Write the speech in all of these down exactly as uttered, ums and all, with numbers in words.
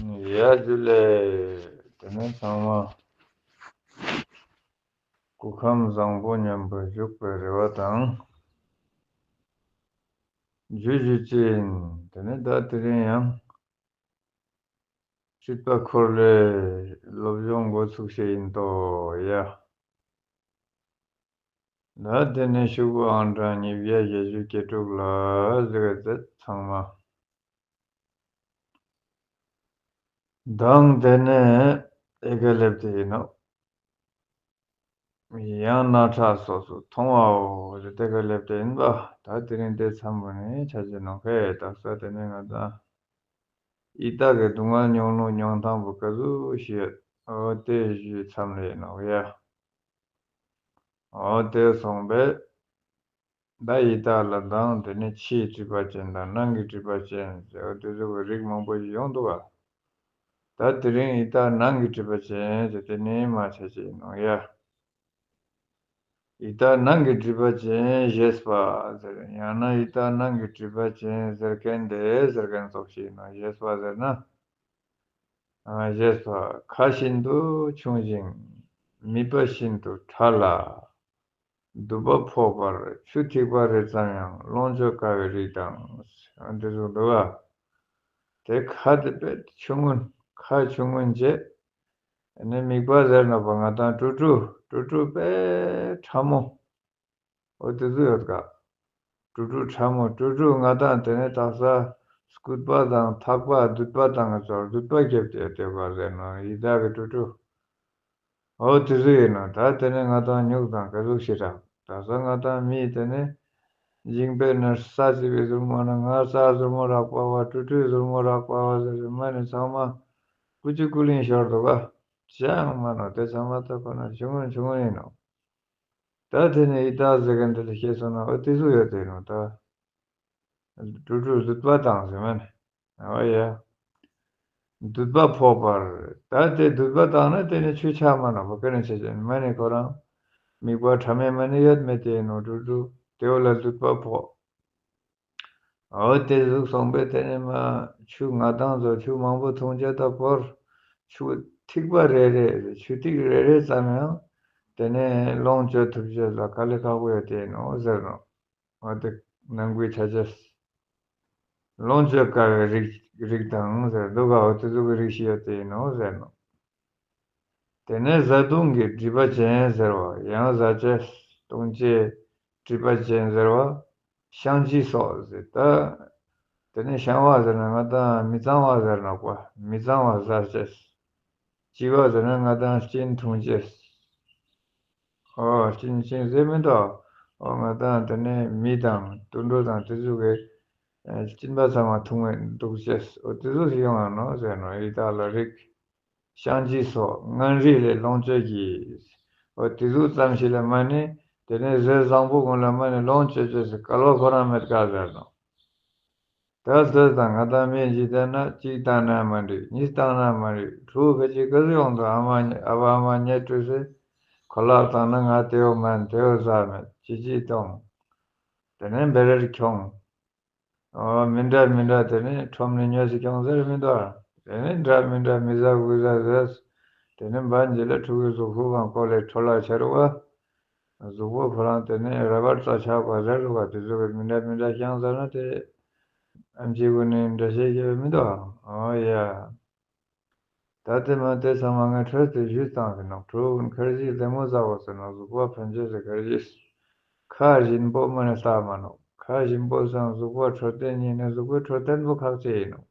ཡ་ཇུ་ལེ། དེ་ནས་ཚང་མ་སྐུ་ཁམས་བཟང་པོ་མཉམ་པོ་བཞུགས་པའི་རེ་བ་དང་། ཇུ་ཇུ་ཅན། དེ་ནས་ད་དེ་རིང་ཡང་སྲིད་པ་འཁོར་ལོའི་སློབ་སྦྱོང་འགོ་ཚུགས་ཤེས་ཡིན་ཏོ་ཡ། ད་དེ་ནས་ཤོག་གུ་ཨང་གྲངས་ཉིས་བརྒྱ་བརྒྱད་ཅུ་གྱ་དྲུག་ལ་གཟིགས་ཚེ་ཚང་མ་དང་། དེ་ནས་ཨེ་ག་སླེབས་ཏེ་ཡིན་ནོ། ཡང་རྣག་ཁྲག་སོགས་སུ་མཐོང་བའོ། དེ་ག་སླེབས་ཏེ་ཡིན་པ། ད་དེ་རིང་དེ་མཚམས་པོ་ནས་ཆ་ཅེས་ནོ་ཁེ། ད་ས་དེ་ནས་ང་དང་ཡི་དྭགས་ཀྱི་སྡུག་བསྔལ་མྱོང་ལུགས་མྱོང་སྟངས་པོ་ག་ཟུག་ཞིག་ཡོད། འོ་དེ་ཞུས་མཚམས་ལ་ཡིན་ནོ་ཡ། འོ་དེ་སོང་པས། ད་ཡི་དྭགས་ལ་དང་དེ་ནས་ཕྱིའི་སྒྲིབ་པ་ཅན་དང་ནང་གི་སྒྲིབ་པ་ཅན་ཟེར་བ་དེ་ཚོ་གི་རིགས་མང་པོ་ཞིག་ཡོང་འདུག་ག། ད་དེ་རིང་ཡི་དྭགས་ནང་གི་སྒྲིབ་པ་ཅན་ཟེར་དེ་ནས་མ་ཆ་ཅེས་ཡིན་ནོ་ཡ། ཡི་དྭགས་ནང་གི་སྒྲིབ་པ་ཅན་ཞེས་པ་ཟེར། ཡང་ན་ཡི་དྭགས་ནང་གི་སྒྲིབ་པ་ཅན་ཟེར་མཁན་དེ་ཟེར་མཁན་ཙོགས་ཤིག་ཡིན་ནོ། ཞེས་པ་ཟེར་ན། ཨ། ཞེས་པ། ཁ་ཤིན་ཏུ་ཆུང་ཞིང་། མིད་པ་ཤིན་ཏུ་ཕྲ་ལ། མདུད་པ་ཕོག་པར་ཆུ་ཐིགས་པ་རེ་ཙམ་ཡང་ལོངས་སྤྱོད་དཀའ་བའི་རིགས་དང་། འདི་ཚོ་འདུག་ག། དེ་ཁ་དེ་དཔེ་ཆུང་ངུན། ཁ་ཆུང་ངུན་བྱས། ཨ་ནི་མིད་པ་ཟེར་ནོ་པ་ང་དང་ཀྲུ་ཀྲུ། ཀྲུ་ཀྲུ་དཔེ་ཕྲ་མོ། འོ་དེ་ཚོ་ཡོད་ག། ཀྲུ་ཀྲུ་ཕྲ་མོ། ཀྲུ་ཀྲུ་ང་དང་དེ་ནས་དག་ས་སྐུད་པ་དང་ཐག་པ་མདུད་པ་དང་ཚོར་མདུད་པ་རྒྱབ་སྟེ་སྡོད་པ་ཟེར་ནོ། ཡི་དྭགས་ཀྱི་ཀྲུ་ཀྲུ། འོ་དེ་ཚོ་ཡིན་ནོ། ད་དེ་ནས་ང་དང་སྨྱུག་དང་ག་ཟུག་ཞིག་རག། དག་ས་ང་དང་མིའི་དེ་ནས་འཇིང་པའི་ནར་ས་བརྩིགས་པའི་ཟུར་མོ་ན་ང་ས་ཟུར་མོ་རག་པ་བ། ཀྲུ་ཀྲུའི་ཟུར་མོ་རག་པ་བ་ཟེར་མ་ནི་ཚང་མ་ཀུ་ཅི་ཀུ་ལིང་ཤོར་འདུག་ག། ཅང་མ་ནོ། དེ་ཚང་མ་ད་ཁོ་ན་ཆུང་ངུན་ཆུང་ངུན་ཡིན་ནོ། ད་དེ་ནས་ཡི་དྭགས་ཟེར་མཁན་དེ་ལ་བཤད་སོང་ན་འོ་དེ་ཚོ་ཡོད་དེ་ནོ། ད་ཀྲུ་ཀྲུ་མདུད་པ་བཏང་ཟེར་མ་ནི། འོ་ཡ། མདུད་པ་ཕོག་པར། ད་དེ་མདུད་པ་བཏང་ན་དེ་ནས་ཆུ་ཆགས་མ་ནོ་བ། ག་རེ་བྱེད་ཅེས་མ་ནི་ཁོ་རང་མིད་པ་ཕྲ་མེན་མ་ནི་ཡོད་མེད་དེ་ནོ། ཀྲུ་ཀྲུ་དེ་བོ་ལ་མདུད་པ་ཕོག། འོ་དེ་ཟུག་སོང་པས། དེ་ནས་མ་ཆུ་ང་དང་ཚོ་ཆུ་མང་པོ་འཐུང་བྱས་ད་བོར། ཆུ་ཐིགས་པ་རེ་རེ། ཆུ་ཐིགས་རེ་རེ་ཙམ་ཡང་དེ་ནས་ལོངས་སྤྱོད་ཐུབ་ཅེས་ལ་དཀའ་ལས་ཁག་པོ་ཡོད་དེ་ནོ་ཟེར་ནོ། འོ་དེ་ནང་ཁུལ་ཆ་ཅེས། ལོངས་སྤྱོད་དཀའ་བའི་རིགས་རིགས་དང་ཟེར་འདུག་ག། འོ་དེ་ཚོ་གི་རིགས་ཤིག་ཡོད་དེ་ནོ་ཟེར་ནོ། དེ་ནས་བཟའ་བཏུང་གི་སྒྲིབ་པ་ཅན་ཟེར་བ། ཡང་བཟའ་བཅའ་བཏུང་བྱའི་སྒྲིབ་པ་ཅན་ཟེར་བ། བཤང་གཅི་སོགས་ཟེར། ད་དེ་ནས་བཤང་བ་ཟེར་ན་ང་དང་མི་གཙང་བ་ཟེར་ནོ་བ། མི་གཙང་བ་བཟའ་བཅའ། གཅི་བ་ཟེར་ན་ང་དང་གཅིན་འཐུང་བྱའི། ཨོ་གཅིན་གཅིན་ཟེར་མི་འདུག། ཨོ་ང་དང་དེ་ནས་མི་དང་དུད་འགྲོ་དང་དེ་ཚོ་གི་གཅིན་པ་ཚང་མ་འཐུང་བའི་འདུག་ཅེས། ཨོ་དེ་ཚོ་ཞིག་ཡོང་ང་ནོ་ཟེར་ནོ། ཡི་དྭགས་ལ་རིགས། བཤང་གཅི་སོགས་ངན་རིགས་ལས་ལོངས་སྤྱོད་ཀྱི། འོ་དེ་ཟུག་ཙམ་ཞིག་ལ་མ་ནི་དེ་ནས་ཟས་བཟང་པོ་ཀུན་ལ་མ་ནི་ལོངས་སྤྱོད་སྤྱོད་ཟེར་སྐལ་བ་ཁོ་རང་མེད་ག་ཟེར་ནོ། ད་ཟས་དང་ང་དང་མིའི་འཇིག་རྟེན་ན་གཅིག་བཏང་ན་མ་འགྲིག། གཉིས་བཏང་ན་མ་འགྲིག། དྲུག་ག་ཅིག་ག་ཟུག་ཡོང་དུ་ཨ་མ་ཨ་ཕ་ཨ་མ་ཉལ་དུས་ཟེར་ཁོ་ལག་བཏང་ན་ང་དེའོ་མ་ནི་དེའོ་ཟ་མེད་ཅི་ཅི་གཏོང་། དེ་ནས་འབེ་རེར་ཁྱོང་། ཨོ་མི་འདྲ་མི་འདྲ་དེ་ནས་ཁྲོམ་ནས་ཉོས་སུ་ཁྱོང་ཟེར་མི་འདུག། དེ་ནས་འདྲ་མི་འདྲ་མི་ཟ་དགུ་ཟ་ཟེར། དེ་ནས་འབའ་འཇི་ལ་ཕྲུ་གུའི་གཟུགས་ཕུག་གང་བཀོལ་ལས་འཕྲོ་བརླག་ཆ་རུ་བ། གཟུགས་པོ་ཁོ་རང་དེ་ནས་ར་བར་རྩ་ཆག་པ་ཟེར་རུ་བ། དེ་ཚོ་གི་མི་འདྲ་མི་འདྲ་ཤང་ཟེར་ན་དེ་ཨམ་ཆི་གུ་ནས་འདྲ་བཤད་ཀྱི་མི་འདུག། ཨོ་ཡ། ད་དེ་མ་དེ་ཚང་མ་ངས་འཕྲོས་ཏེ་ཞུས་བཏང་ཟིན་ནོ། ཕྲུ་གུ་ཁར་ཇི་ལྡེ་མོ་ཟ་བ་ཟེར་ནོ། གཟུགས་པོ་ཕན་ཆད་ཟེར་ཁར་ཇི། ཁ་ཞིམ་པོ་མ་ནི་ལྟ་མ་ནོ། ཁ་ཞིམ་པོ་སང་གཟུགས་པོ་འཕྲོད་བསྟེན་ཡིན་ནི་གཟུགས་པོའི་འཕྲོད་བསྟེན་པོ་ཁག་ཆེ་ཡིན་ནོ།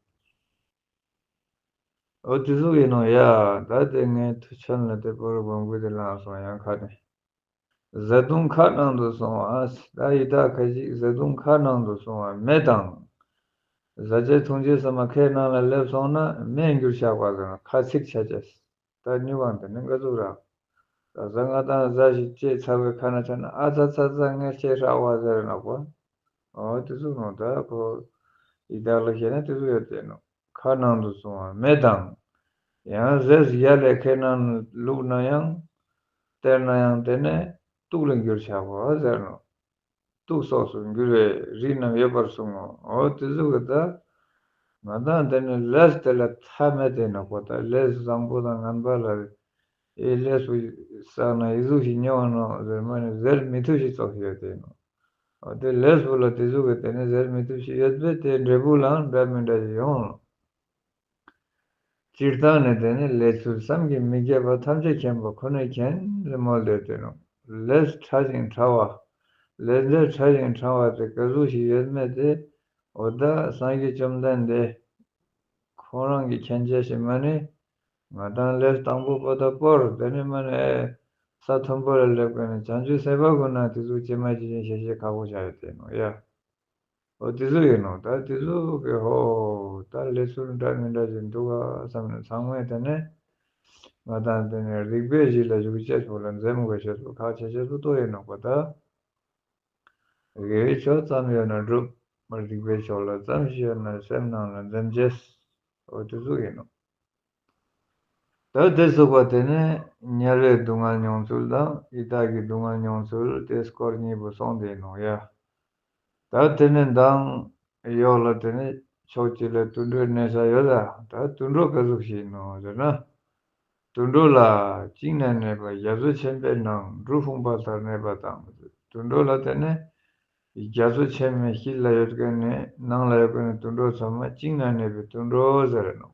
འོ་དེ་ཟུག་ཡིན་ནོ་ཡ། ད་དེ་ངས་ཐུགས་ཆེན་ལ་དེ་པོ་རུ་བོང་བུ་དེ་ལངས་སོང་ཡང་ཁ་ནས། བཟའ་བཏུང་ཁ་ནང་དུ་སོང་བ། ད་ཡི་དྭགས་ཁ་ཅིག་བཟའ་བཏུང་ཁ་ནང་དུ་སོང་བ་མེ་དང་། བཟའ་བཅའ་འཐུང་བྱའི་ས་མ་ཁའི་ནང་ལ་སླེབས་སོང་ན་མེ་འགྱུར་བཞག་པ་དང་ཁ་ཚིག་ཆ་ཅེས། ད་སྨྱུག་གང་དེ་ནི་འགའ་ཚུགས་ར། ད་བཟའ་ང་དང་བཟའ་ཞིག་ཅེས་ཚ་བའི་ཁ་ན་ཆ་ན་ཨ་ཚ་ཚ་ཚ་ངས་ཅེས་ཧྲག་བ་ཟེར་ནོག་པ། འོ་དེ་ཚུགས་ནོ། ད་ཁོ་ཡི་དྭགས་ལ་བཤད་ན་དེ་ཚུགས་ཡོད་དེ་ནོ། ཁ་ནང་དུ་སོང་བ་མེ་དང་། ཡང་ཟས་ཡ་ལས་ཁའི་ནང་བླུགས་ན་ཡང་། སྟེར་ན་ཡང་དེ་ནས་དུག་ལ་འགྱུར་ཆགས་པ་ཟེར་ནོ། དུག་སོགས་སུ་འགྱུར་བའི་རིགས་རྣམས་ཡོད་པར་གསུངས་ངོ་། འོ་དེ་ཚོ་གི་ད་ ང་དང་དེ་ནི་ལས་དེ་ལ་མཐའ་མེད་དེ་ནོ་གོ། ད་ལས་བཟང་པོ་དང་ངན་པ་ལ་ཨེ་ལས་པོ་བསགས་ན་ཨི་ཟུག་ཞིག་ཉོ་བ་ནོ་ཟེར་མ་ནི་ཟེར་མི་ཐུབ་ཞིག་ཙོགས་ཤིག་ཡོད་དེ་ནོ། འོ་དེ་ལས་པོ་ལ་དེ་ཟུག་གི་དེ་ནི་ཟེར་མི་ཐུབ་ཞིག་ཡོད་པས། དེ་འབྲས་བུ་ལའང་འདྲ་མི་འདྲ་ཞིག་ཡོང་ལ། སྤྱིར་བཏང་ནས་དེ་ནི་ལས་ཚུལ་བསམ་གྱིས་མི་ཁྱབ་པ་ཐམས་ཅད་མཁྱེན་པ་ཁོ་ནས་མཁྱེན་ཟེར་མོལ་ཏེ་དེ་ནོ། ལས་ཕྲ་ཞིང་ཕྲ་བ། ལས་འབྲས་ཕྲ་ཞིང་ཕྲ་བ་དེ་ག་ཟུག་ཞིག་ཡོད་མེད་དེ། འོ་ད་སངས་རྒྱས་བཅོམ་ལྡན་འདས་ཁོང་རང་གིས་མཁྱེན་ཆ་ཞིག་མ་ནི། ང་དང་ལས་དང་པོ་པོ་ད་པོར་དེ་ནི་མ་ནི་ས་མཐོན་པོ་ལ་སླེབས་མཁན་ནི་བྱང་ཆུབ་སེམས་དཔའ་ཀུན་ན་དེ་ཟུག་ཅི་མ་ཅི་ཞིག་ཤེས་ཤེས་ཁག་པོ་ཆགས་ཡོད་དེ་ནོ་ཡ། འོ་དེ་ཚོ་ཡིན་ནོ། ད་དེ་ཚོ་གི་ཧོ་ད་ལས་ཚུལ་འདྲ་མི་འདྲ་ཞིག་འདུག་ག་བསམ་ནས་ཚང་མས་དེ་ནས་ང་དང་དེ་ནས་རིགས་པའི་གཞི་ལ་ཞུགས་ཆེད་དུ་ལ་འཛེམ་དགོས་ཆེད་དུ་ཁག་ཆེ་ཆེད་དུ་ཏོ་ཡིན་ནོ་གོ། ད་དགེ་བའི་ཕྱོགས་ཙམ་ཡོད་ན་སྒྲུབ། རིགས་པའི་ཕྱོགས་ལ་ཙམ་ཞིག་ཡོད་ན་སེམས་ནང་ལ་འཛེམ་ཆེད། འོ་དེ་ཚོ་ཡིན་ནོ། ད་དེ་སོགས་པ་དེ་ནས་དམྱལ་བའི་སྡུག་བསྔལ་མྱོང་ཚུལ་དང་ཡི་དྭགས་ཀྱི་སྡུག་བསྔལ་མྱོང་ཚུལ་དེ་སྐོར་གཉིས་པོ་གསུངས་ཏེ་ཡིན་ནོ་ཡ། ད་དེ་ནས་མདང་ཡོག་ལ་དེ་ནས་ཕྱོགས་གཅིག་ལ་དུད་འགྲོའི་གནས་ས་ཡོད་ལ། ད་དུད་འགྲོ་ག་ཟུག་ཞིག་ཡིན་ནོ་ཟེར་ན། དུད་འགྲོ་ལ་བཅིངས་ནས་གནས་པ་རྒྱ་མཚོ་ཆེན་པོའི་ནང་འབྲུ་ཕུང་པ་ལྟར་གནས་པ་དང་། དུད་འགྲོ་ལ་དེ་ནས་རྒྱ་མཚོ་ཆེན་མོའི་དཀྱིལ་ལ་ཡོད་མཁན་ནི་ནང་ལ་ཡོད་མཁན་ནི་དུད་འགྲོ་ཚང་མ་བཅིངས་ནས་གནས་པའི་དུད་འགྲོ་ཟེར་ནོ།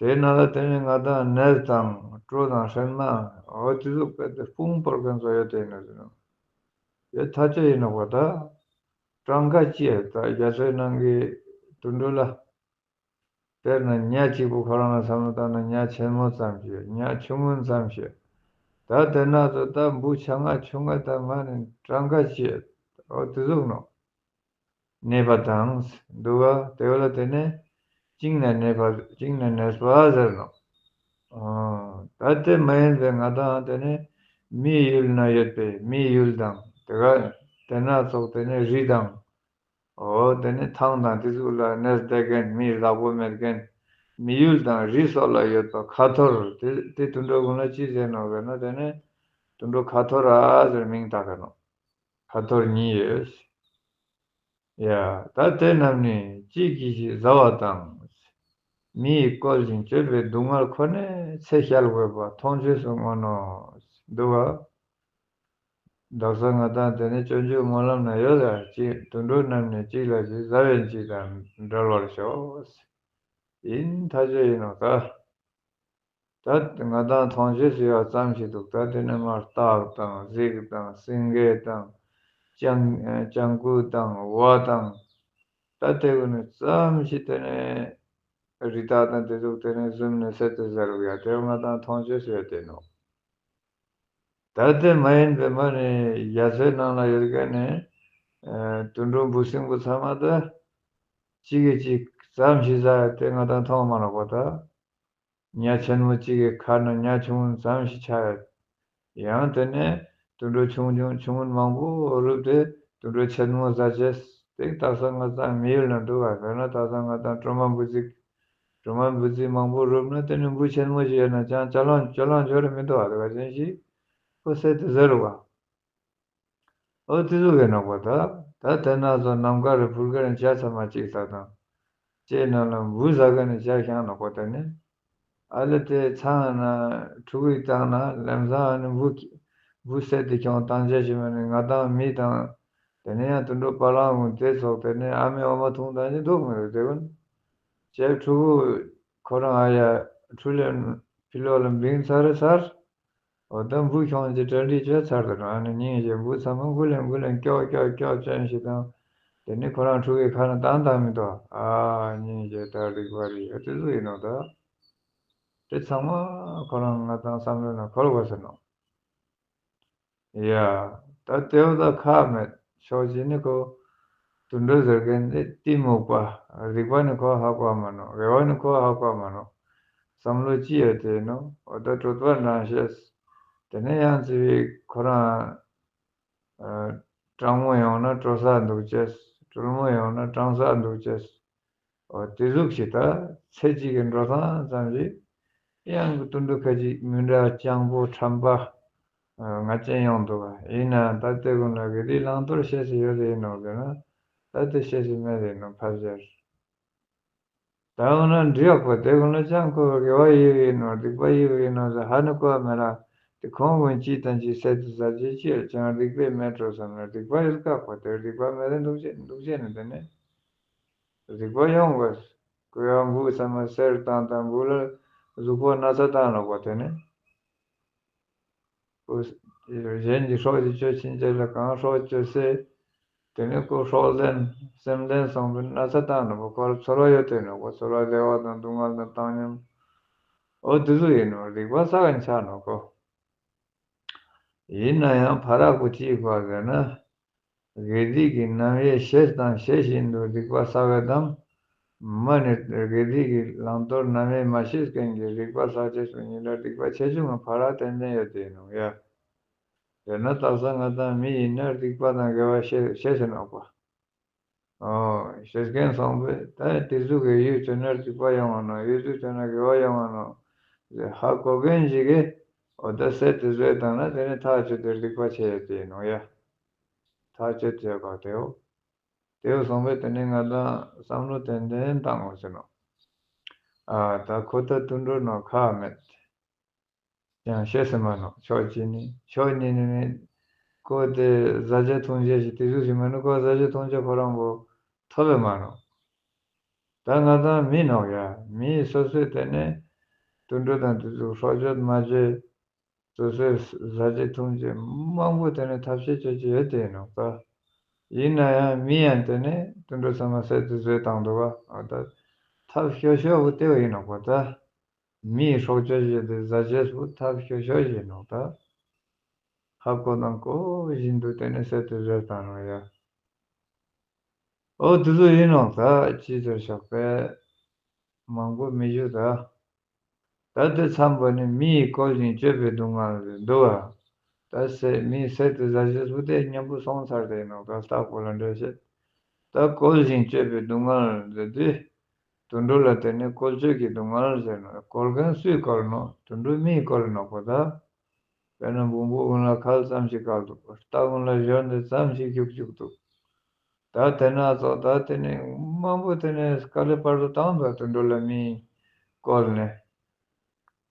དེའི་ནང་ལ་དེ་ནི་ང་དང་ནས་དང་གྲོ་དང་ཧྲེན་མ་འོ་དེ་ཚོ་དཔེ་དེ་སྤུངས་པར་མཁན་ཚོ་ཡོད་དེ་ནོ་ཟེར་ནོ། ཡོད་ཐག་ཆོད་ཡིན་ནོ་གོ། ད་གྲངས་ཀ་ཅི་ཡོད་ད་རྒྱ་མཚོའི་ནང་གི་དུད་འགྲོ་ལ། དཔེར་ན་ཉ་གཅིག་པུ་ཁོ་རང་ལ་བསམ་བློ་བཏང་ན་ཉ་ཆེན་མོ་ཙམ་ཞིག་ཉ་ཆུང་ངུ་ཙམ་ཞིག་ད་དེ་ན་ཚོ་ད་འབུ་ཆ་ང་ཆུང་ང་ད་མ་ནི་གྲངས་ཀ་ཅི་ཡོད། འོ་དེ་ཟུག་ནོ། གནས་པ་དང་། འདུག་ག་དེ་བ་ལ་དེ་ནས་བཅིངས་ནས་གནས་པ་བཅིངས་ནས་གནས་པ་ཟེར་ནོ། ཨོ། ད་དེ་མ་ཡིན་པའི་ང་དང་དེ་ནས་མིའི་ཡུལ་ན་ཡོད་པའི་མིའི་ཡུལ་དང་དེ་ག་དེ་ན་ཚོགས་དེ་ནས་རི་དང་། ཨོ་དེ་ནས་ཐང་དང་དེ་ཚོ་ལ་གནས་བསྡད་མཁན་མིའི་བདག་པོ་མེད་མཁན་མི་ཡུལ་དང་རི་སོགས་ལ་ཡོད་པ་ཁ་ཐོར་དེ་དེ་དུད་འགྲོ་ཀུན་ལ་ཅི་ཟེར་ནོ་ཟེར་ན། དེ་ནས་དུད་འགྲོ་ཁ་ཐོར་ར་ཟེར་མིང་བཏགས་ཀྱི་ནོ། ཁ་ཐོར་གཉིས་ཡོད། ཡ། ད་དེ་རྣམས་ནི་གཅིག་གིས་གཅིག་ཟ་བ་དང་། མི་ཡིས་བཀོལ་ཞིང་སྤྱོད་པའི་སྡུག་བསྔལ་ཁོ་ནའི་ཚེ་བསྐྱལ་དགོས་པ་མཐོང་ཆོས་སུ་མངོན་ནོ། འདུག་ག་དག་ས་ང་དང་དེ་ནི་སྤྱོད་འཇུག་སྨོན་ལམ་ན་ཡོད་ལ། གཅིག་དུད་འགྲོ་རྣམས་ནི་གཅིག་ལ་གཅིག་ཟ་བའི་གཅིག་དང་འབྲལ་བར་ཤོག་ཡིན་ཐག་ཆོད་ཡིན་ནོ་ད། ད་ང་དང་མཐོང་ཆོས་ཟེར་བ་ཙམ་ཞིག་འདུག་ད་དེ་ནས་མར་སྟག་དང་གཟིག་དང་སེང་གེ་དང་སྤྱང་སྤྱང་ཀི་དང་ཝ་དང་། ད་དེ་ཀུན་ནི་ཙམ་ཞིག་དེ་ནས་རི་དྭགས་དང་དེ་ཚོ་དེ་ནས་བཟུང་ནས་བསད་དེ་ཟ་རུག་ཡ། དེ་ང་དང་མཐོང་ཆོས་ཟེར་དེ་ནོ། ད་དེ་མ་ཡིན་པའི་མ་ནི་རྒྱ་མཚོའི་ནང་ལ་ཡོད་མཁན་ནི་དུད་འགྲོ་འབུ་སྲིན་པོ་ཚང་མ་ད་གཅིག་གིས་གཅིག་ཙམ་ཞིག་ཟ་ཡ་དེ་ང་དང་མཐོང་མ་ནོག་པ་ད། ཉ་ཆེན་མོ་གཅིག་གི་ཁ་ན་ཉ་ཆུང་ངུ་ཙམ་ཞིག་ཆགས་ཡོད། ཡང་དེ་ནས་དུད་འགྲོ་ཆུང་ཆུང་ཆུང་ངུ་མང་པོ་རུབ་སྟེ་དུད་འགྲོ་ཆེན་མོ་ཟ་བྱས་ཏེ། དག་ས་ང་དང་མི་ཡུལ་ན་འདུག་ག་དཔེར་ན་དག་ས་ང་དང་གྲོ་མ་འབུ་ཚིག་གྲོ་མ་འབུ་ཚིག་མང་པོ་རུབ་ན་དེ་ནས་འབུ་ཆེན་མོ་ཞིག་ཡོད་ན་ཅང་ཅ་ལང་ཅ་ལང་འཇོར་མི་འདུག་ག་དེ་ག་ཅན་ཞིག་ཁོ་བསད་དེ་ཟ་རུག་ག་འོ་དེ་ཚོ་གི་ནོག་པ་ད། ད་དེ་ན་ཚོ་ནམ་མཁའ་རི་བུར་ག་ནི་བྱ་ཚང་མ་གཅིག་ལྟ་དང་། ལྕེ་ནང་ལ་འབུ་ཟ་ག་ནི་བྱ་ཤང་ནོག་པ་ད་ནི། ཨ་ལེ་དེ་ཚང་ན་ཕྲུ་གུ་བཏང་ན་ལམ་སང་ཨ་ནི་འབུ་འབུ་བསད་དེ་ཁྱོང་བཏང་བྱ་ཞིག་མ་ནི་ང་དང་མི་དང་། དེ་ནས་ཡང་དུད་འགྲོ་བ་ལང་ཀུན་དེ་ཚོགས་དེ་ནས་ཨ་མའི་འོ་མ་འཐུང་དང་ནི་འདུག་མི་རུ་དེ་ཀུན། ཅེ་ཕྲུ་གུ་ཁོ་རང་ཨ་ཡ་ཕྲུ་ལེན་ཕི་ལོག་ལ་འབིང་ཚར་རེ་ཚར། འོ་ད་འབུ་ཁྱོང་ཅིག་གྲ་སྒྲིག་བྱས་ཚར་དུ་ནང་ནས་སྙིང་རྗེ་འབུ་ཚང་མ་འགུ་ལེན་འགུ་ལེན་སྐྱོག་སྐྱོག་སྐྱོག་ཅན་ཞིག་དང་། དེ་ནི་ཁོ་རང་ཕྲུ་གུའི་ཁ་ན་བཏང་བཏང་མི་འདུག་ཨ་སྙིང་རྗེ་ད་རིག་པ་རེད་ཨ་དེ་ཚོ་ཡིན་ནོ་ད། དེ་ཚང་མ་ཁོ་རང་ང་དང་བསམ་བློ་ན་འཁོར་དགོས་ཟེར་ནོ། ཡ། ད་དེ་བ་ད་ཁག་མེད་ཕྱོགས་གཅིག་ནི་ཁོ། དུད་འགྲོ་ཟེར་མཁན་དེ་གཏི་མུག་པ། རིག་པ་ནི་ཁོ་ཧ་གོ་མ་ནོ། རེ་བ་ནི་ཁོ་ཧ་གོ་མ་ནོ། བསམ་བློ་ཅི་ཡོད་དེ་ནོ། འོ་ད་གྲོད་པ་འགྲངས་ཤེས། དེ་ནས་ཡང་ཙི་བི་ཁོ་རང་། སྤྲང་མོ་ཡོང་ན་སྤྲོ་ས་འདུག་ཅེས། སྤྲུལ་མོ་ཡོང་ན་སྤྲང་ས་འདུག་ཅེས། འོ་དེ་ཟུག་ཞིག་ད་ཚེ་གཅིག་གི་འགྲོ་སྟངས་ཙམ་ཞིག་ཡང་གི་དུད་འགྲོ་ཁ་ཅིག་མི་འདྲ་སྤྱང་པོ་ཁྲམ་པ། ང་ཅན་ཡོང་འདུག་ག་ཡིན་ན་ད་ལྟའི་ཀུན་ལ་གི་དེའི་བླང་དོར་ཤེས་སུ་ཡོད་དེ་ཡིན་ནོ་ཟེར་ན། ད་དེ་ཤེས་སུ་མེད་དེ་ཡིན་ནོ་ཕལ་ཆེར། ད་འོ་ན་འདྲི་ཡག་པ་དེ་ཀུན་ལ་ཅང་ཁོ་དགེ་བ་ཡོད་ཡིན་ནོ་སྡིག་པ་ཡོད་ཡིན་ནོ་ཟེར་ཧ་ནི་གོ་བ་མེད་ལ། དེ་ཁོང་ཀུན་གཅིག་དང་གཅིག་སེལ་དུ་ཟ་རྒྱུ་ཅི་ཡང་སྡིག་པའི་མེད་འགྲོ་བསམ་ན་སྡིག་པ་ཡོད་ཁག་པ་དེ་སྡིག་པ་མེད་དེ་འདུག་བྱེད་འདུག་བྱེད་ནི་དེ་ནི་སྡིག་པ་ཡོང་དགོས། གོས་ཡང་འབུ་ཚང་མ་གསེར་བཏང་དང་འབུ་ལ་གཟུགས་པོ་ན་ཚ་བཏང་ལོག་པ་དེ་ནི། གཞན་གྱི་སྲོག་གཅོད་ཕྱིན་ཆད་ལ་གང་སྲོག་གཅོད་སྲིད། དེ་ནི་ཁོ་སྲོག་ལེན་སེམས་ལེན་སོང་བའི་ན་ཚ་བཏང་ནོ་ཁོ་ལ་ཚོར་བ་ཡོད་དེ་ནོ་ཁོ་ཚོར་བ་བདེ་བ་དང་སྡུག་བསྔལ་དང་བཏང་སྙོམས། འོ་དེ་ཚོ་ཡིན་ནོ་སྡིག་པ་བསགས་ནས་ཆགས་ནོ་ཁོ། ཡིན་ན་ཡང་ཕ་རག་པོ་ཅིའི་བར་ཟེར་ན། དགེ་སྡིག་གི་རྣམ་དབྱེ་ཤེས་དང་ཤེས་བཞིན་དུ་སྡིག་པ་བསགས་པའི་དང་། མ་ནི་དགེ་སྡིག་གི་བླང་དོར་རྣམ་དབྱེ་མ་ཤེས་མཁན་གྱི་སྡིག་པ་བསགས་བྱེད་སོགས་ཉིད་ལ་སྡིག་པ་ཆེ་ཆུང་གི་ཕ་རག་ཏན་ཏན་ཡོད་དེ་ཡིན་ནོ་ཡ། དཔེར་ན་དག་ས་ང་དང་མི་ཡིན་ན་སྡིག་པ་དང་དགེ་བ་ཤེས་ཤེས་ཟིན་ནོག་པ། ཨོ། ཤེས་མཁན་སོང་པས་ད་དེ་ཚོ་གི་ཡུལ་བྱུང་ན་སྡིག་པ་ཡོང་བ་ནོ་ཡུལ་ཚོད་བྱུང་ན་དགེ་བ་ཡོང་བ་ནོ། ཧ་གོ་མཁན་ཞིག་གིས་འོ་ད་སེལ་དེ་བཟོས་བཏང་ན་དེ་ནི་ཐག་ཆོད་དེ་སྡིག་པ་ཆེ་ཡོད་དེ་ཡིན་ནོ་ཡ། ཐག་ཆོད་ཡོད་པ་དེའོ། དེའོ་སོང་པས་དེ་ནི་ང་དང་བསམ་བློ་ཏན་ཏན་བཏང་དགོས་ཟེར་ནོ། ཨ་ད་ཁོ་ད་དུད་འགྲོ་ནོ་ཁག་མེད། ཀྱང་ཤེས་སུ་མ་ནོ། ཕྱོགས་གཅིག་ནི་ཕྱོགས་གཉིས་ནི་ནི་ཁོ་དེ་བཟའ་བཅའ་འཐུང་བྱ་ཞིག་དེ་ཚོ་ཞིག་མ་ནི་ཁོ་བཟའ་བཅའ་འཐུང་བྱ་ཁོ་རང་པོ་ཐོབ་པས་མ་ནོ། ད་ང་དང་མི་ནོག་ཡ། མི་སོ་སོའི་དེ་ནི་དུད་འགྲོ་དང་དེ་ཚོ་སྲོག་གཅོད་མ་བཅོས། སོ་སོའི་བཟའ་བཅའ་འཐུང་བྱ་མང་པོ་དེ་ནི་ཐབས་ཤེས་བཅོ་བྱ་ཡོད་དེ་ནོ་ད། ཡིན་ན་ཡང་མི་ཡང་དེ་ནི་དུད་འགྲོ་ཚང་མ་སེལ་དུ་བཟོས་བཏང་འདུག་ག་ཨ་ད་ཐབས་སྐྱོ་ཤོས་པོ་དེ་བ་ཡིན་ནོ་གོ་ད། མིའི་སྲོག་གཅོད་བྱས་ཏེ་བཟའ་བཅའ་སུ་ཐབས་སྐྱོ་ཤོས་ཡིན་ནོ་ད། ཧ་གོ་དང་གོ་བཞིན་དུ་དེ་ནི་སེལ་དུ་བཟོས་བཏང་ནོ་ཡ། ཨོ་དེ་ཚོ་ཡིན་ནོ་ད་ཅི་ཟེར་ཤོག་པས། མང་པོ་མི་ཞུ་ད། ད་དེ་མཚམས་པ་ནི་མི་ཡིས་བཀོལ་ཞིང་སྤྱོད་པའི་སྡུག་བསྔལ་རེད་འདུག་བ། ད་སེ་མི་སེལ་དུ་བཟའ་བཅའ་སུ་དེ་མཉམ་པོ་སོང་ཚར་དེ་ཡིན་ནོ་ད་ལྟ་བོ་ལ་འདྲ་བྱེད། ད་བཀོལ་ཞིང་སྤྱོད་པའི་སྡུག་བསྔལ་འདི་དུས། དུད་འགྲོ་ལ་དེ་ནི་བཀོལ་སྤྱོད་ཀྱི་སྡུག་བསྔལ་ཟེར་ནོ། བཀོལ་མཁན་སུས་བཀོལ་ནོ། དུད་འགྲོ་མིས་བཀོལ་ནོ་གོ་ད། དཔེར་ན་འབུམ་པོ་ཀུན་ལ་ཁལ་ཙམ་ཞིག་བཀལ་འདུག་རྟ་ཀུན་ལ་ཞོར་འདི་ཙམ་ཞིག་རྒྱུག་རྒྱུག་འདུག་ད་དེ་ན་ཚོ་ད་དེ་ནི་མང་པོ་དེ་ནི་དཀའ་ལས་པར་དུ་བཏང་འདུག་དུད་འགྲོ་ལ་མིས་བཀོལ་ནས།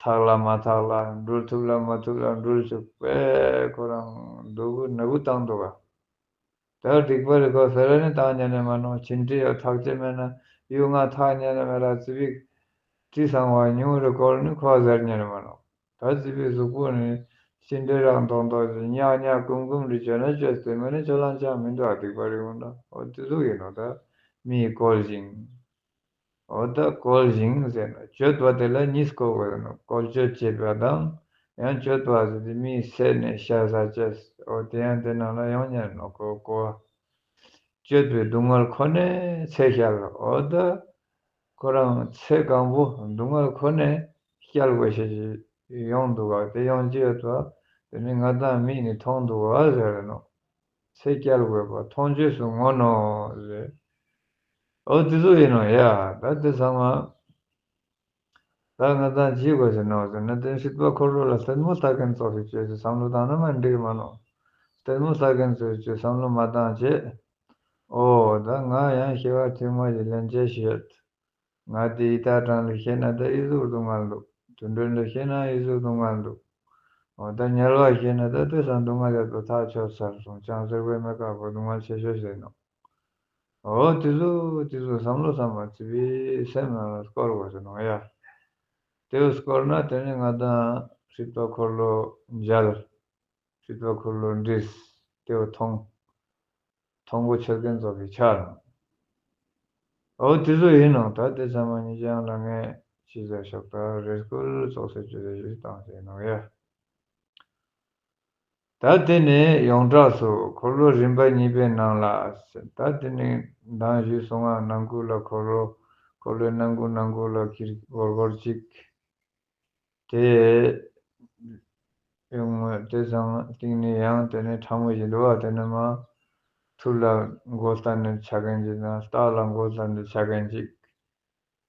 ཐག་ལ་མ་ཐག་ལ་འགྲུལ་ཐུབ་ལ་མ་ཐུབ་ལ་འགྲུལ་བཅུག་པས་ཁོ་རང་སྡུག་པོ་ནག་པོ་བཏང་འདུག་ག་ད་སྡིག་པ་རེ་ཁོ་ཟེར་ནི་བཏང་ཉན་ནི་མ་ནོ། ཕྱིན་དྲི་ཡོད་ཐག་ཆེ་མེད་ན་གཡུ་ང་ཐག་ཉན་ནི་མེད་ལ་ཙི་པིག་དྲི་བཟང་བ་ཉུང་རེ་བཀོལ་ནི་ཁོ་ཟེར་ཉན་ནི་མ་ནོ། ད་ཙི་པིག་གཟུགས་པོ་ནི་ཕྱིན་དྲི་རག་མདོག་མདོག་ཅིག་ཉག་ཉག་ཀུམ་ཀུམ་རེ་བྱས་ན་བཅོས་ཏེ་མ་ནི་ཆོ་ལང་ཅང་མི་འདུག་སྡིག་པ་རེ་འོང་ན་འོ་དེ་ཟུག་ཡིན་ནོ། ད་མིས་བཀོལ་ཞིང་། འོ་ད་བཀོལ་ཞིང་ཟེར་ན་སྤྱོད་པ་དེ་ལ་གཉིས་བཀོལ་དགོས་ནོ། བཀོལ་སྤྱོད་བྱེད་པ་དང་ཡང་སྤྱོད་པ་ཟེར་ཏེ་མིས་བསད་ནས་ཤ་ཟ་བཅས་འོ་དེ་ཡང་དེ་ནང་ལ་ཡོང་ཉན་ནོ་གོ་གོ་བ། སྤྱོད་པའི་སྡུག་བསྔལ་ཁོ་ནས་ཚེ་བསྐྱལ་འོ་ད། ཁོ་རང་ཚེ་གང་པོ་སྡུག་བསྔལ་ཁོ་ནས་བསྐྱལ་དགོས་ཤེས་ཤིག་ཡོང་འདུག་ག་དེ་ཡོང་གི་ཡོད་པ་དེ་ནི་ང་དང་མིག་ནི་མཐོང་འདུག་ག་ཟེར་ནོ། ཚེ་བསྐྱལ་དགོས་པ་མཐོང་ཆོས་སུ་ངོ་ནོ་ཟེར། འོ་དེ་ཚོ་ཡིན་ནོ་ཡ། ད་དེ་ཚང་མ་ད་ང་དང་ཅི་དགོས་ཟེར་ནོ་ཟེར་ན་དེ་སྲིད་པ་འཁོར་ལོ་ལ་ལྟད་མོ་ལྟ་མཁན་ཚོ་ཞིག་བྱས་ཏེ་བསམ་བློ་བཏང་ན་མ་འགྲིག་མ་ནོ། ལྟད་མོ་ལྟ་མཁན་ཚོ་ཞིག་བསམ་བློ་མ་བཏང་བྱས། ཨོ་ད་ང་ཡང་སྐྱེ་བ་ཐེངས་མ་ཞིག་ལེན་བྱས་ཤིག་ཡོད། ང་དེ་ཡི་དྭགས་གྲངས་ལ་ཤེས་ན་ད་ཨི་ཟུག་སྡུག་བསྔལ་འདུག་དུད་འགྲོ་ལ་ཤེས་ན་ཨི་ཟུག་སྡུག་བསྔལ་འདུག་འོ་ད་དམྱལ་བ་ཤེས་ན་ད་དེ་སང་སྡུག་བསྔལ་ཡོད་པ་ཐག་ཆོད་ཚར་སོང་། ལྕང་གཟེར་པའི་མེ་དཀར་པོ་སྡུག་བསྔལ་ཆེ་ཤོས་ཤེས་ནོ། འོ་དེ་ཚོ་དེ་ཚོ་བསམ་བློ་བསམ་པ་ཙི་པིའི་སེམས་ནང་ལ་བསྐོར་དགོས་ཟེར་ནོ་ཡ། དེ་བསྐོར་ན་དེ་ནི་ང་དང་སྲིད་པ་འཁོར་ལོ་མཇལ། སྲིད་པ་འཁོར་ལོ་འདྲིས། དེ་བ་མཐོང་། མཐོང་གོ་ཆོད་མཁན་ཚོ་གི་ཆ་ནོ། འོ་དེ་ཚོ་ཡིན་ནོ། ད་དེ་ཚང་མ་ཉིད་ཀྱང་ལ་ངས་ཅི་ཟེར་ཤོག་ད་རེ་སྐུལ་ཙོགས་ཟེར་ཅི་ཟེར་ཞུ་བཏང་ཟེར་ནོ་ཡ། ད་དེ་ནས་ཡོངས་གྲགས་སུ་འཁོར་ལོ་རིམ་པ་གཉིས་པའི་ནང་ལ། ད་དེ་ནས་མདང་ཞུས་སོང་ང་ནང་ཁུལ་ལ་འཁོར་ལོ། འཁོར་ལོའི་ནང་ཁུལ་ནང་ཁུལ་ལ་ཁྱེར་སྒོར་སྒོར་གཅིག་དེ་ཡོང་དེ་ཚང་སྟེང་ནས་ཡང་དེ་ནས་ཕྲ་མོ་ཞིག་འདུག་བ། དེ་ནས་མ་ཐུར་ལ་མགོ་བསྟན་ནས་ཆ་མཁན་ཅིག་དང་། སྟག་ལ་མགོ་བསྟན་ནས་ཆ་མཁན་ཅིག་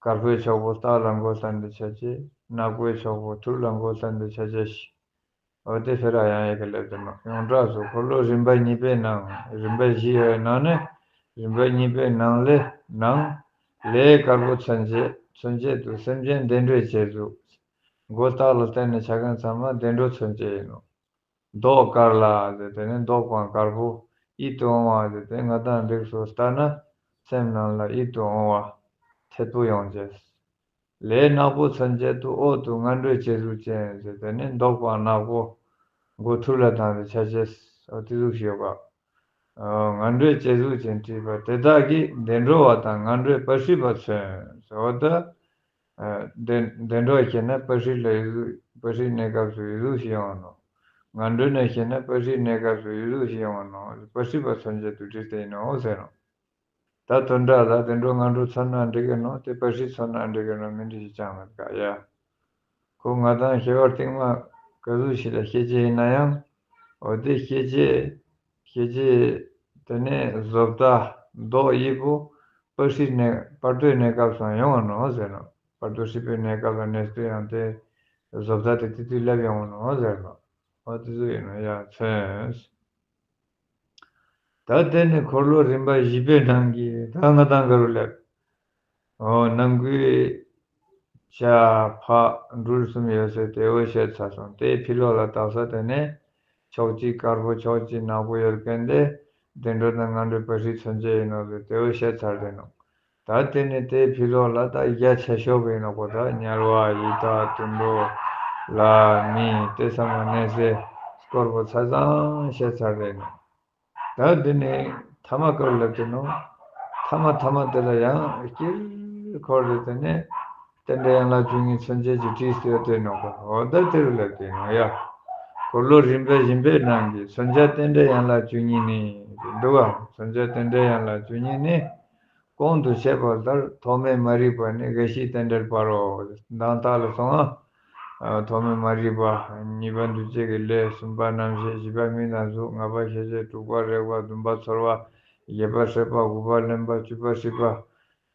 དཀར་པོའི་ཕྱོགས་པོ་སྟག་ལ་མགོ་བསྟན་ཏེ་ཆ་ཅེས། ནག་པོའི་ཕྱོགས་པོ་ཐུར་ལ་མགོ་བསྟན་ཏེ་ཆ་ཅེས་ཤིག་འོ་དེ་ཕེ་ར་ཡང་ཡེ་གེ་ལེབ་དེ་ནོ། ཡོངས་གྲགས་སུ་འཁོར་ལོ་རིམ་པ་གཉིས་པའི་ནང་། རིམ་པ་བཞི་ཡོད་ནང་ནས་རིམ་པ་གཉིས་པའི་ནང་ལས་ནང་ལས་དཀར་པོ་མཚོན་བྱེད། མཚོན་བྱེད་དུ་སེམས་ཅན་བདེ་འགྲོའི་བྱད་གཟུགས། མགོ་ལྟག་ལ་བསྟན་ནས་ཆ་མཁན་ཚང་མ་བདེ་འགྲོ་མཚོན་བྱེད་ཡིན་ནོ། མདོག་དཀར་ལ་ཟེར་དེ་ནི་མདོག་ཁོང་དཀར་པོ། ཡིད་དུ་འོང་བ་ཟེར་དེ་ང་དང་འདུག་སོ་ལྟ་ན་སེམས་ནང་ལ་ཡིད་དུ་འོང་བ་ཐད་པོ་ཡོང་བྱེད། ལས་ནག་པོ་མཚོན་བྱེད་དུ་འོག་ཏུ་ངན་འགྲོའི་བྱད་གཟུགས་ཅན་ཟེར་དེ་ནི་མདོག་ཁོང་ནག་པོ། མགོ་ཐུར་ལ་བཏང་སྟེ་ཆ་བྱེད། འོ་དེ་གཟུགས་ཤིག་ཡོད་པ། ཨ། ངན་འགྲོའི་བྱད་གཟུགས་ཅན་བྲིས་པ་དེ་དག་གིས་བདེ་འགྲོ་བ་དང་ངན་འགྲོའི་པར་ཤིས་པ་མཚོན་ཟེར་བ་དེ། ཨ། བདེ་བདེ་འགྲོ་ཞེ་ན་པར་ཤིས་ལ་ཡི་གཟུགས། པར་ཤིས་གནས་སྐབས་སུ་ཡི་གཟུགས་ཤིག་ཡོང་ནོ། ངན་འགྲོ་ནས་ཞེ་ན་པར་ཤིས་གནས་སྐབས་སུ་ཡི་གཟུགས་ཤིག་ཡོང་ནོ། པར་ཤིས་པ་མཚོན་བྱེད་དུ་བྲིས་ཏེ་ཡིན་ནོ་ཟེར་ནོ། ད་དོན་དག་ལ་བདེ་འགྲོ་ངན་འགྲོ་མཚོན་ན་འགྲིག་གི་ནོ། དེ་པར་ཤིས་མཚོན་ན་འགྲིག་གི་ནོ། མི་འགྲིག་ཅིག་ཅང་མེད་ཀ་ཡ། ཁོ་ང་དང་ཤེས་པ་རྟིང་མ་ག་ཟུག་ཞིག་ལ་ཤེས་བྱེད་ཡིན་ན་ཡང་། འོ་དེ་ཤེས་བྱེད། ཤེས་བྱེད། དེ་ནས་བཟོ་ལྟ། མདོག་དབྱིབས་པོ། པར་ཤིས་གནས། པར་དོའི་གནས་སྐབས་སུ་ཡོང་བ་ནོ་ཟེར་ནོ། པར་དོ་ཧྲིལ་པོའི་གནས་སྐབས་ལ་གནས་དུས་ཡང་དེ་བཟོ་ལྟ་དེ་དེ་དུས་སླེབས་ཡོང་བ་ནོ་ཟེར་ནོ། འོ་དེ་ཚོ་ཡིན་ནོ་ཡ་མཚོན། ད་དེ་ནི་འཁོར་ལོ་རིམ་པ་བཞི་པའི་ནང་གི་ད་ང་དང་ག་རུ་སླེབས། འོ་ནང་ཁུལ་ཇ་ཕག་སྦྲུལ་གསུམ་ཡོད་ཟེར་དེ་འོ་བཤད་ཚར་སོང་། དེའི་ཕྱི་ལོགས་ལ་དག་ས་དེ་ནས་ཕྱོགས་གཅིག་དཀར་པོ་ཕྱོགས་གཅིག་ནག་པོ་ཡོད་མཁན་དེ་བདེ་འགྲོ་དང་ངན་འགྲོའི་པར་ཤིས་མཚོན་བྱེད་ཡིན་ནོ་ཟེར་དེ་འོ་བཤད་ཚར་དེ་ནོ། ད་དེ་ནི་དེའི་ཕྱི་ལོགས་ལ་ད་རྒྱ་ཆེ་ཤོས་པོ་ཡིན་ནོ་གོ། ད་དམྱལ་བ་ཡི་དྭགས་དུད་འགྲོ་ལྷ་མི་དེ་ཚང་མ་གནས་སའི་སྐོར་པོ་ཆ་ཚང་བཤད་ཚར་དེ་ནོ། ད་འདི་ནས་ཐ་མ་སྐོར་ལ་དེ་ནོ། ཐ་མ་ཐ་མ་དེ་ལ་ཡང་དཀྱིལ་འཁོར་དེ་དེ་ནས་རྟེན་འབྲེལ་ཡན་ལག་བཅུ་གཉིས་མཚོན་བྱེད་ཀྱི་བྲིས་ཏེ་ཡོད་དེ་ནོ་གོ། འོ་ད་དེ་རུ་ལ་དེ་ནོ་ཡ། འཁོར་ལོ་རིམ་པ་བཞིན་པའི་ནང་གི་མཚོན་བྱ་རྟེན་འབྲེལ་ཡན་ལག་བཅུ་གཉིས་ནི། འདུག་ག་མཚོན་བྱ་རྟེན་འབྲེལ་ཡན་ལག་བཅུ་གཉིས་ནི། གོང་དུ་བཤད་པ་ལྟར་ཐོག་མའི་མ་རིག་པ་ནས་རྒ་ཤིའི་རྟེན་འབྲེལ་པ་རོ། མདང་དག་ལ་སོང་ང་། ཐོག་མའི་མ་རིག་པ། གཉིས་པ་འདུ་བྱེད་ཀྱི་ལས། གསུམ་པ་རྣམ་ཤེས། བཞི་པ་མིང་དང་གཟུགས། ལྔ་པ་ཤེས་བྱ། དྲུག་པ་རེག་པ། བདུན་པ་ཚོར་བ། བརྒྱད་པ་སྲེད་པ། དགུ་པ་ལེན་པ། བཅུ་པ་སྲིད་པ།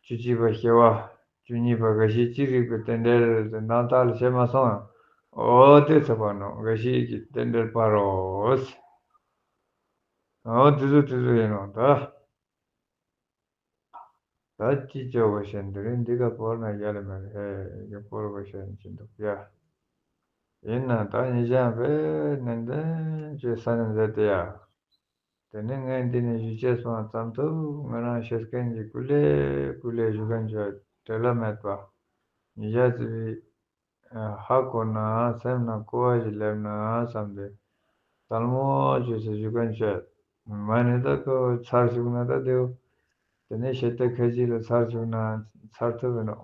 བཅུ་གཅིག་པ་སྐྱེ་བ། བཅུ་གཉིས་པ་རྒ་ཤི་ཅི་རིགས་པའི་རྟེན་འབྲེལ་དེ་མདང་དག་ལ་བཤད་མ་སོང་ཡང་། འོ་དེ་ཚོ་པ་ནོ་རྒ་ཤི་གི་རྟེན་འབྲེལ་པ་རོ། འོ་དེ་ཚོ་དེ་ཚོ་ཡིན་ནོ་ད། ད་ཅི་ཅོག་གོ་ཤེས་འདི་རིང་འདི་ག་བོར་ན་ཡ་ལ་མེད་རེད་ཧེ་གི་བོར་གོ་ཤེས་ཅི་འདུག་ཡ། ཡིན་ན་ད་ཉེ་ཞང་བས་ནན་ཏན་བྱས་ས་ནས་མཛད་དེ་ཡ། དེ་ནས་ངས་འདི་ནས་ཞུ་ཆེད་སོང་ཙམ་དུ་ང་རང་ཤེས་མཁན་གྱི་ཀུ་ལེ་ཀུ་ལེ་ཞུ་མཁན་ཆོས་བྲེལ་ལ་མེད་པ། ཉེ་ཞག་ཙི་བི་ཧ་གོ་ན་སེམས་ནང་སྐུ་བ་ཞིག་སླེབས་ན་བསམ་སྟེ། དལ་མོ་བྱོས་ཟེར་ཞུ་མཁན་བྱས། མ་ནི་ད་ཁོ་ཚར་བཅུག་ན་ད་དེའུ། དེ་ནས་ཞེ་ལྟ་ཁ་ཅིག་ལ་ཚར་བཅུག་ན་ཚར་ཐུབ་ཡིན་ནོ།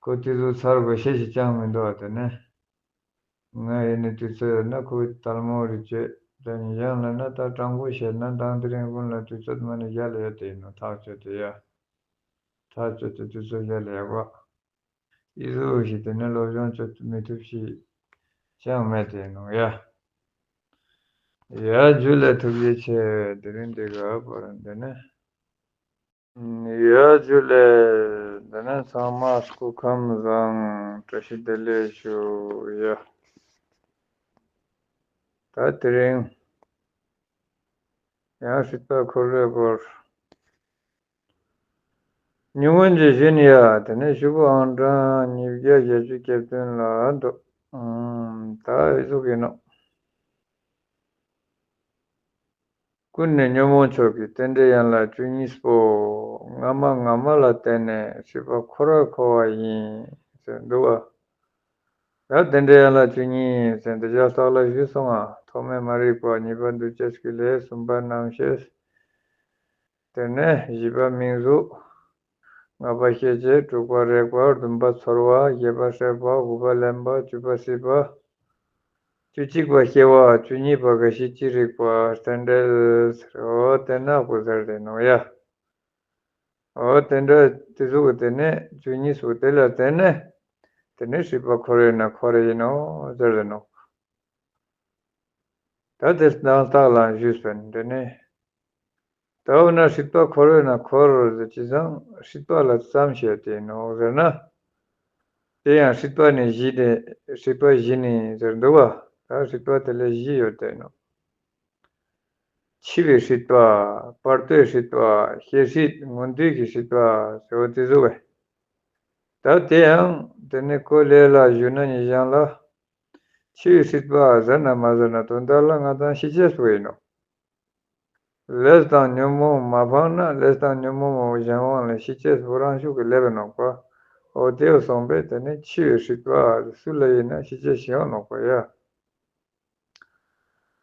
ཁོ་དེ་ཚོ་ཚར་དགོས་ཤེས་ཞིག་ཅང་མི་འདུག་བ། དེ་ནས་ང་ཡིན་ནི་དུས་ཚོད་ཡོད་ན་ཁོ་དལ་མོ་རེ་བྱོས། ད་ཉི་ཞང་ལ་ན་ད་སྤྲང་པོ་བྱས་ན་མདང་དེ་རིང་ཀུན་ལ་དུས་ཚོད་མ་ནི་ཡ་ལ་ཡོད་དེ་ཡིན་ནོ། ཐག་ཆོད་དེ་ཡ། ཐག་ཆོད་དེ་དུས་ཚོད་ཡ་ལ་ཡག་པ། ཨི་ཟུག་ཞིག་དེ་ནས་སློབ་སྦྱོང་བྱེད་མི་ཐུབ་ཞིག་ཅང་མེད་དེ་ནོ་ཡ། ཡ་ཇུ་ལེ་ཐུགས་རྗེ་ཆེ། དེ་རིང་འདི་ག་བར་འདི་ནས། ཡ་ཇུ་ལེ། འདི་ནས་ཚང་མ་སྐུ་ཁམས་བཟང་། བཀྲ་ཤིས་བདེ་ལེགས་ཞུ་ཡ། ད་དེ་རིང་ཡང་སྲིད་པ་འཁོར་བའི་སྐོར། ཉུང་ངུན་གྱིས་བཞིན་ཡ། དེ་ནས་ཤོག་གུ་ཨང་གྲངས་ཉིས་བརྒྱ་བརྒྱད་ཅུ་གྱ་བདུན་ལ་འདུག་ཨུམ། ད་ཨི་ཟུག་ཡིན་ནོ། ཀུན་ནས་ཉོན་མོངས་ཕྱོགས་ཀྱི་རྟེན་འབྲེལ་ཡན་ལག་བཅུ་གཉིས་པོ། སྔ་མ་སྔ་མ་ལ་བརྟེན་ནས་སྲིད་པ་འཁོར་བར་འཁོར་བ་ཡིན་ཟེར་འདུག་བ། ཡང་རྟེན་འབྲེལ་ཡན་ལག་བཅུ་གཉིས་ཟེར་འདི་ཅག་ལྟག་ལ་ཞུས་སོང་ང་། ཐོག་མའི་མ་རིག་པ། གཉིས་པ་འདུ་བྱེད་ཀྱི་ལས། གསུམ་པ་རྣམ་ཤེས། དེ་ནས་བཞི་པ་མིང་གཟུགས། ལྔ་པ་ཤེས་བྱེད། དྲུག་པ་རེག་པ། བདུན་པ་ཚོར་བ། བརྒྱད་པ་སྲེད་པ། དགུ་པ་ལེན་པ། བཅུ་པ་སྲིད་པ། བཅུ་གཅིག་པ་སྐྱེ་བ། བཅུ་གཉིས་པ་རྒ་ཤི་ཅི་རིགས་པ་རྟེན་འབྲེལ་ཟེར། འོ་དེ་ནག་པོ་ཟེར་དེ་ནོ་ཡ། འོ་དེ་འདྲ་དེ་ཟུག་གི་དེ་ནས་བཅུ་གཉིས་སུ་དེ་ལ་བརྟེན་ནས་དེ་ནས་སྲིད་པ་འཁོར་བའི་ནང་འཁོར་ཡིན་ནོ་ཟེར་རེ་ནོ། ད་དེ་སྣང་རྟགས་ལ་ཞུས་པས་འདི་ནས། ད་འོ་ན་སྲིད་པ་འཁོར་བའི་ནང་འཁོར་ཟེར་ཅི་ཙང་སྲིད་པ་ལ་ཙམ་བཤད་དེ་ནོ་ཟེར་ན། དེ་ཡང་སྲིད་པ་ནི་བཞི་སྟེ། སྲིད་པ་བཞི་ནི་ཟེར་འདུག་བ། ད་སྲིད་པ་དེ་ལ་བཞི་ཡོད་དེ་ནོ། འཆི་བའི་སྲིད་པ། བར་དོའི་སྲིད་པ། ཤེས་སྲིད། མངོན་དུས་ཀྱི་སྲིད་པ་ཟེར་བ་དེ་ཟུག་བས། ད་དེ་ཡང་དེ་ནི་ཀོ་ལེ་ལ་ཞུ་ན་ཉི་ཞང་ལ། འཆི་བའི་སྲིད་པ་ཟེར་ན་མ་ཟེར་ན་དོན་དག་ལ་ང་དང་ཤི་ཅེས་པོ་ཡིན་ནོ། ལས་དང་ཉོན་མོངས་མ་སྤངས་ན་ལས་དང་ཉོན་མོངས་མ་གཞན་དབང་ལ་ཤི་ཅེས་པོ་རང་ཤུགས་ཀྱིས་སླེབས་ནོག་པ། འོ་དེ་སོང་པས་དེ་ནི་འཆི་བའི་སྲིད་པ་སུ་ལ་ཡིན་ན་ཤི་ཅེས་ཤི་ཡོང་ནོག་པ་ཡ།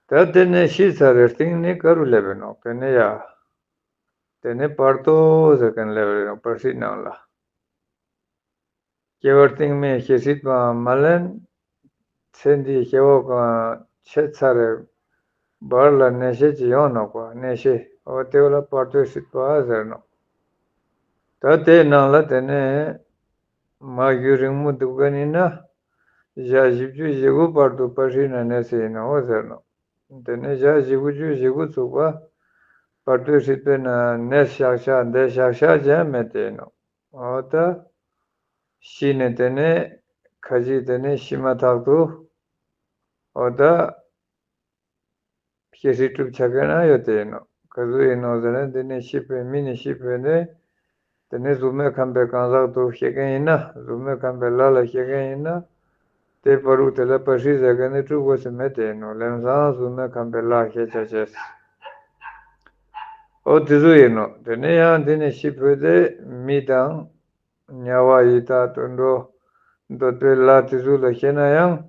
ད་དེ་ནས་ཤི་ཚར་རེ་སྟེང་ནས་ག་རུ་སླེབས་ནོག་དེ་ནས་ཡ། དེ་ནས་བར་དོ་ཟེར་མཁན་སླེབས་རེ་ནོག་བར་སྲིད་ནང་ལ། སྐྱེ་བ་རྟིང་མའི་ཤེས་སྲིད་པའང་མ་ལེན། ཚེ་འདིའི་སྐྱེ་བོ་གང་ཆད་ཚར་རེ། བར་ལ་གནས་ཤེས་ཀྱི་ཡོང་ནོག་པ་གནས་ཤེས་འོ་དེ་ལ་བར་དོའི་སྲིད་པ་ཟེར་ནོག་ད་དེའི་ནང་ལ་དེ་ནས་མ་རྒྱུ་རིང་མོ་འདུག་ག་ནི་ན། ཞག་བཞི་བཅུ་ཞེ་དགུ་བར་དུ་པར་ཧྲིལ་ན་གནས་སེ་ཡིན་ནོ་ཟེར་ནོ། དེ་ནས་ཞག་བཞི་བཅུ་ཞེ་དགུ་ཚུགས་པ། བར་དོའི་སྲིད་པའི་ནང་གནས་ཤག་ཤག་འདས་ཤག་ཤག་ཅན་མེད་དེ་ཡིན་ནོ། འོ་ད། ཤི་ནས་དེ་ནས་ཁ་ཅིག་དེ་ནས་ཤི་མ་ཐག་ཏུ། འོ་ད། ཤེས་སྲིད་གྲུབ་ཆ་ག་ན་ཡོད་དེ་ཡིན་ནོ། ག་ཟུག་ཡིན་ནོ་ཟེར་ན་འདི་ནས་ཤི་བོས་མི་ནས་ཤི་བོས་ནས། དེ་ནས་གཟུགས་མེད་ཁམས་པའི་གང་ཟག་ཏུ་སྐྱེ་མཁན་ཡིན་ན་གཟུགས་མེད་ཁམས་པའི་ལྷ་ལ་སྐྱེ་མཁན་ཡིན་ན། དེ་བར་དུ་དེ་ལ་པར་ཧྲིལ་ཟེར་མཁན་ནི་གྲུབ་དགོས་སུ་མེད་དེ་ཡིན་ནོ། ལམ་སང་གཟུགས་མེད་ཁམས་པའི་ལྷ་སྐྱེ་ཆ་ཆེས། འོ་དེ་ཟུག་ཡིན་ནོ། དེ་ནས་ཡང་འདི་ནས་ཤི་བོས་ཏེ་མི་དང་། དམྱལ་བ་ཡི་དྭགས་དུད་འགྲོ། འདོད་པའི་ལྷ་དེ་ཚོ་ལ་སྐྱེས་ན་ཡང་།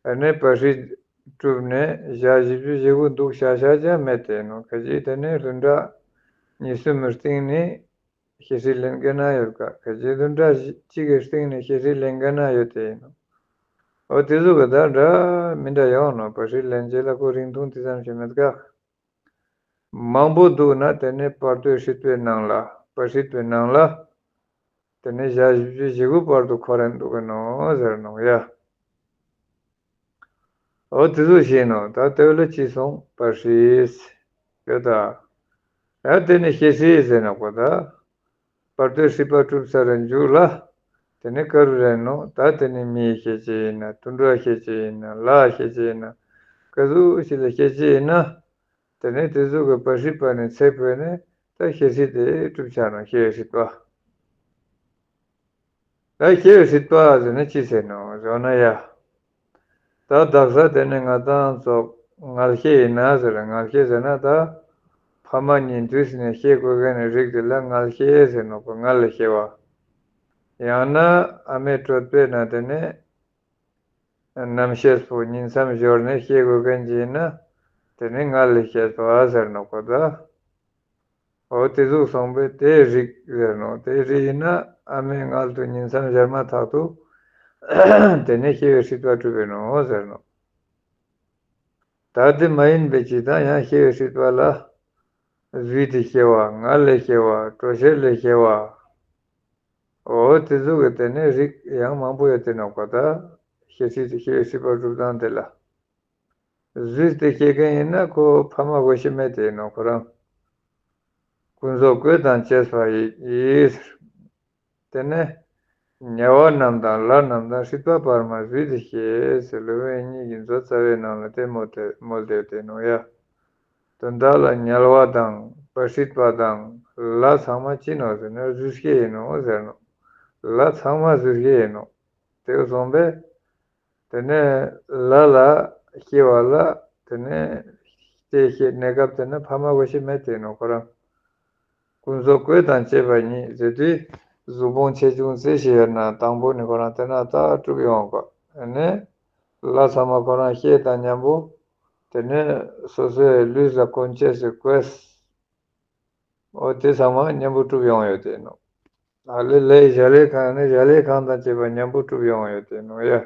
ཨ་ནི་པར་ཧྲིལ་གྲུབ་ནས་ཞག་བཞི་བཅུ་ཞེ་དགུ་འདུག་ཤག་ཤག་ཅང་མེད་དེ་ནོ། ག་ཅི་དེ་ནས་བདུན་ཕྲག་གཉིས་གསུམ་སྟེང་ནས་ཤེས་སྲིད་ལེན་མཁན་ན་ཡོད་ཀ་ག་ཅི་བདུན་ཕྲག་གཅིག་གི་སྟེང་ནས་ཤེས་སྲིད་ལེན་མཁན་ན་ཡོད་དེ་ཡིན་ནོ། འོ་དེ་ཚོ་གི་ད་འདྲ་མི་འདྲ་ཡོང་ནོ། པར་ཧྲིལ་ལེན་བྱེད་ལ་ཁོ་རིང་ཐུང་དེ་ཙམ་ཞིག་མེད་ཀ་མང་པོ་འདུག་ན་དེ་ནས་བར་དོའི་སྲིད་པའི་ནང་ལ་བར་སྲིད་པའི་ནང་ལ། དེ་ནས་ཞག་བཞི་བཅུ་ཞེ་དགུ་བར་དུ་འཁོར་རན་འདུག་གི་ནོ་ཟེར་ནོ་ཡ། འོ་དེ་ཚོ་ཤེས་ནོ། ད་དེ་ལ་ཅི་སོང་པར་ཧྲིལ་ཡོད་ད། ཡ་དེ་ནས་ཤེས་སྲིད་ཟེར་ནོ་གོ་ད། བར་དོའི་སྲིད་པ་གྲུབ་ཚར་རན་འཇུག་ལ། དེ་ནས་ག་རུ་རན་ནོ། ད་དེ་ནས་མིའི་ཤེས་བྱེད་ཡིན་ན་དུད་འགྲོ་ཤེས་བྱེད་ཡིན་ན་ལྷ་ཤེས་བྱེད་ཡིན་ན། ག་ཟུག་ཞིག་ལ་ཤེས་བྱེད་ཡིན་ན། དེ་ནས་དེ་ཚོ་གི་པར་ཧྲིལ་པ་ནས་ཚེ་འཕོས་ནས་ད་ཤེས་སྲིད་དེ་གྲུབ་ཆགས་ནོ། ཤེས་སྲིད་པ། ད་ཤེས་སྲིད་པ་ཟེར་ན་ཅི་ཟེར་ནོ་ཟེར་ན་ཡ། ད་དག་ས་དེ་ནས་ང་དང་ཚོ་ངལ་ཤེས་ཡིན་ན་ཟེར། ངལ་ཤེས་ཟེར་ན་ད་ཕ་མ་གཉིས་འདུས་ནས་སྐྱེ་དགོས་མཁན་ནི་རིགས་དེ་ལ་ངལ་ཤེས་ཟེར་ནོ། ངལ་ལས་སྐྱེ་བ། ཡང་ན་ཨ་མའི་གྲོད་པའི་ནང་དེ་ནས། རྣམ་ཤེས་པོ་ཉིང་མཚམས་སྦྱོར་ནས་སྐྱེ་དགོས་མཁན་ཅིག་ཡིན་ན། དེ་ནི་ངལ་ལས་སྐྱེས་པ་ཟེར་ནོ་གོ་ད། འོ་དེ་ཟུག་སོང་པས་དེ་རིགས་ཟེར་ནོ། དེ་རིགས་ཡིན་ན་ཨ་མའི་མངལ་དུ་ཉིང་མཚམས་སྦྱར་མ་ཐག་ཏུ། དེ་ནས་ཤེས་པའི་སྲིད་པ་གྲུབ་པས་ནོ་ཟེར་ནོ། ད་དེ་མ་ཡིན་པའི་ཅིག་དང་ཡང་ཤེས་པའི་སྲིད་པ་ལ། གཟུགས་དེ་སྐྱེ་བ་ངལ་ལས་སྐྱེ་བ་གྲོ་ཤལ་ལས་སྐྱེ་བ། འོ་དེ་ཚོ་གི་དེ་ནས་རིགས་ཡང་མང་པོ་ཡོད་དེ་ནོ་གོ་ད། ཤེས་སྲིད་ཤེས་སྲིད་པ་གྲུབ་སྟངས་དེ་ལ། གཟུགས་དེ་སྐྱེ་མཁན་ཡིན་ན་ཁོ་ཕ་མ་དགོས་ཤེས་མེད་དེ་ནོ་ཁོ་རང་། ཀུན་རྫོབ་བཀོད་དང་བཅས་པ་ཡི་ཡིས། དེ་ནས་དམྱལ་བ་རྣམས་དང་ལྷ་རྣམས་དང་སྲིད་པ་བར་མ་གཟུགས་དེ་སྐྱེས་ཟེར་སློབ་དཔོན་གཉིས་ཀྱི་མཛོད་རྩ་བའི་ནང་ལ་དེ་མོལ་ཏེ་མོལ་ཏེ་དེ་ནོ་ཡ། དོན་དག་ལ་དམྱལ་བ་དང་པ་སྲིད་པ་དང་ལྷ་ཚང་མ་ཅི་ནོ་ཟེར་ན་གཟུགས་སྐྱེ་ཡིན་ནོ་ཟེར་ནོ། ལྷ་ཚང་མ་གཟུགས་སྐྱེ་ཡིན་ནོ། དེ་གསུངས་པས། དེ་ནས་ལྷ་ལ་སྐྱེ་བ་ལ་དེ་ནས་སྐྱེ་སྐྱེ་གནས་སྐབས་དེ་ནས་ཕ་མ་དགོས་ཤེས་མེད་དེ་ནོ་ཁོ་རང་། ཀུན་རྫོབ་བཀོད་དང་བཅས་པ་ཉིད་ཟེར་དུས་གཟུགས་ཕུང་ཆེ་ཆུང་རྩི་ཞིག་ཡོད་ན་དང་པོ་ནི་ཁོ་རང་དེ་ན་ད་གྲུབ་ཡོང་གོ། དེ་ནས་ལྷ་ཚང་མ་ཁོ་རང་སྐྱེ་དང་མཉམ་པོ། དེ་ནས་སོ་སོའི་ལུས་ལ་གོན་ཆས་སུ་བཀོད། འོ་དེ་ཚང་མ་མཉམ་པོ་གྲུབ་ཡོང་ཡོད་དེ་ནོ། ཨ་ལེ་ལེ་གཞལ་ཡས་ཁང་ནི་གཞལ་ཡས་ཁང་དང་བཅས་པ་མཉམ་པོ་གྲུབ་ཡོང་ཡོད་དེ་ནོ་ཡ།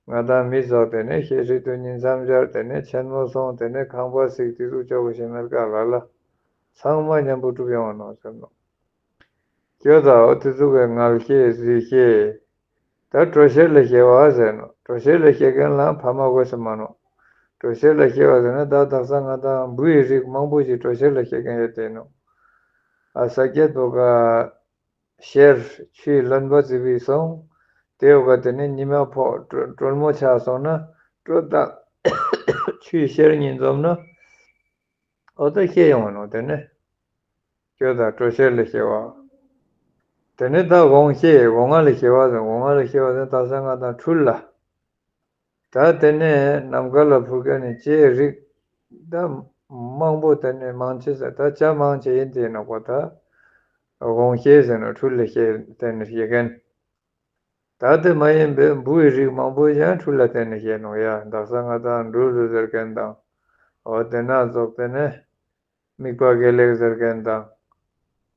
ང་དང་མི་ཚོགས་དེ་ནས་ཤེས་སྲིད་དུ་ཉིང་མཚམས་སྦྱར། དེ་ནས་ཆེན་མོ་སོང་། དེ་ནས་ཁང་པ་གཟིགས། དེ་ཚོ་ཆོག་གི་ཞིག་མེད་ཀ་ལ་ལ། ཚང་མ་མཉམ་པོ་གྲུབ་ཡོང་ནོ་ཟེར་ནོ། ཁྱོད་ད་འོ་དེ་ཚོ་གི་ངལ་ཤེས་གཟུགས་ཤེས། ད་གྲོ་ཤལ་ལ་སྐྱེ་བ་ཟེར་ནོ། གྲོ་ཤལ་ལ་སྐྱེ་མཁན་ལ་ཕ་མ་དགོས་སུ་མ་ནོ། གྲོ་ཤལ་ལ་སྐྱེ་བ་ཟེར་ན་ད་དག་ས་ང་དང་འབུ་ཡི་རིགས་མང་པོ་ཞིག་གྲོ་ཤལ་ལ་སྐྱེ་མཁན་ཡོད་དེ་ནོ། ཨ་ས་སྐྱེད་པོ་ག་ཤེར་ཆུའི་རློན་པ་བརྫིས་པའི་སོང་། དེ་འོ་ག་དེ་ནས་ཉི་མ་ཕོག་དྲོ་དྲོན་མོ་ཆགས་སོང་ན་དྲོད་དང་ཆུའི་ཤེར་གཉིས་འཛོམས་ན། འོ་ད་སྐྱེ་ཡོང་ནོ་དེ་ནས། ཁྱོད་ད་གྲོ་ཤལ་ལ་སྐྱེ་བ། དེ་ནས་ད་སྒོང་སྐྱེས། སྒོ་ང་ལས་སྐྱེ་བ་དང་། སྒོ་ང་ལས་སྐྱེ་བ་དང་དག་ས་ང་དང་འཁྲུལ་ལ། ད་དེ་ནས་ནམ་མཁའ་ལ་འཕུར་མཁན་ནི་ལྕེའི་རིགས་ད་མང་པོ། དེ་ནས་མང་ཆེ་ས་ད་ལྕེ་མང་ཆེ་ཡིན་དེ་ནོག་པ། ད་སྒོང་སྐྱེས་ཟེར་ནོག་འཁྲུལ་ལ་སྐྱེ་དེ་ནས་སྐྱེ་མཁན། ད་དེ་མ་ཡིན་པའི་འབུ་ཡི་རིགས་མང་པོ་ཡང་འཁྲུལ་ལ་བརྟེན་ནས་སྐྱེ་ནོག་ཡ། དག་ས་ང་དང་འབྲུ་རུ་ཟེར་མཁན་དང་། འོ་དེ་ན་ཙོགས་དེ་ནས་མིག་པ་དགེ་ལེགས་ཟེར་མཁན་དང་།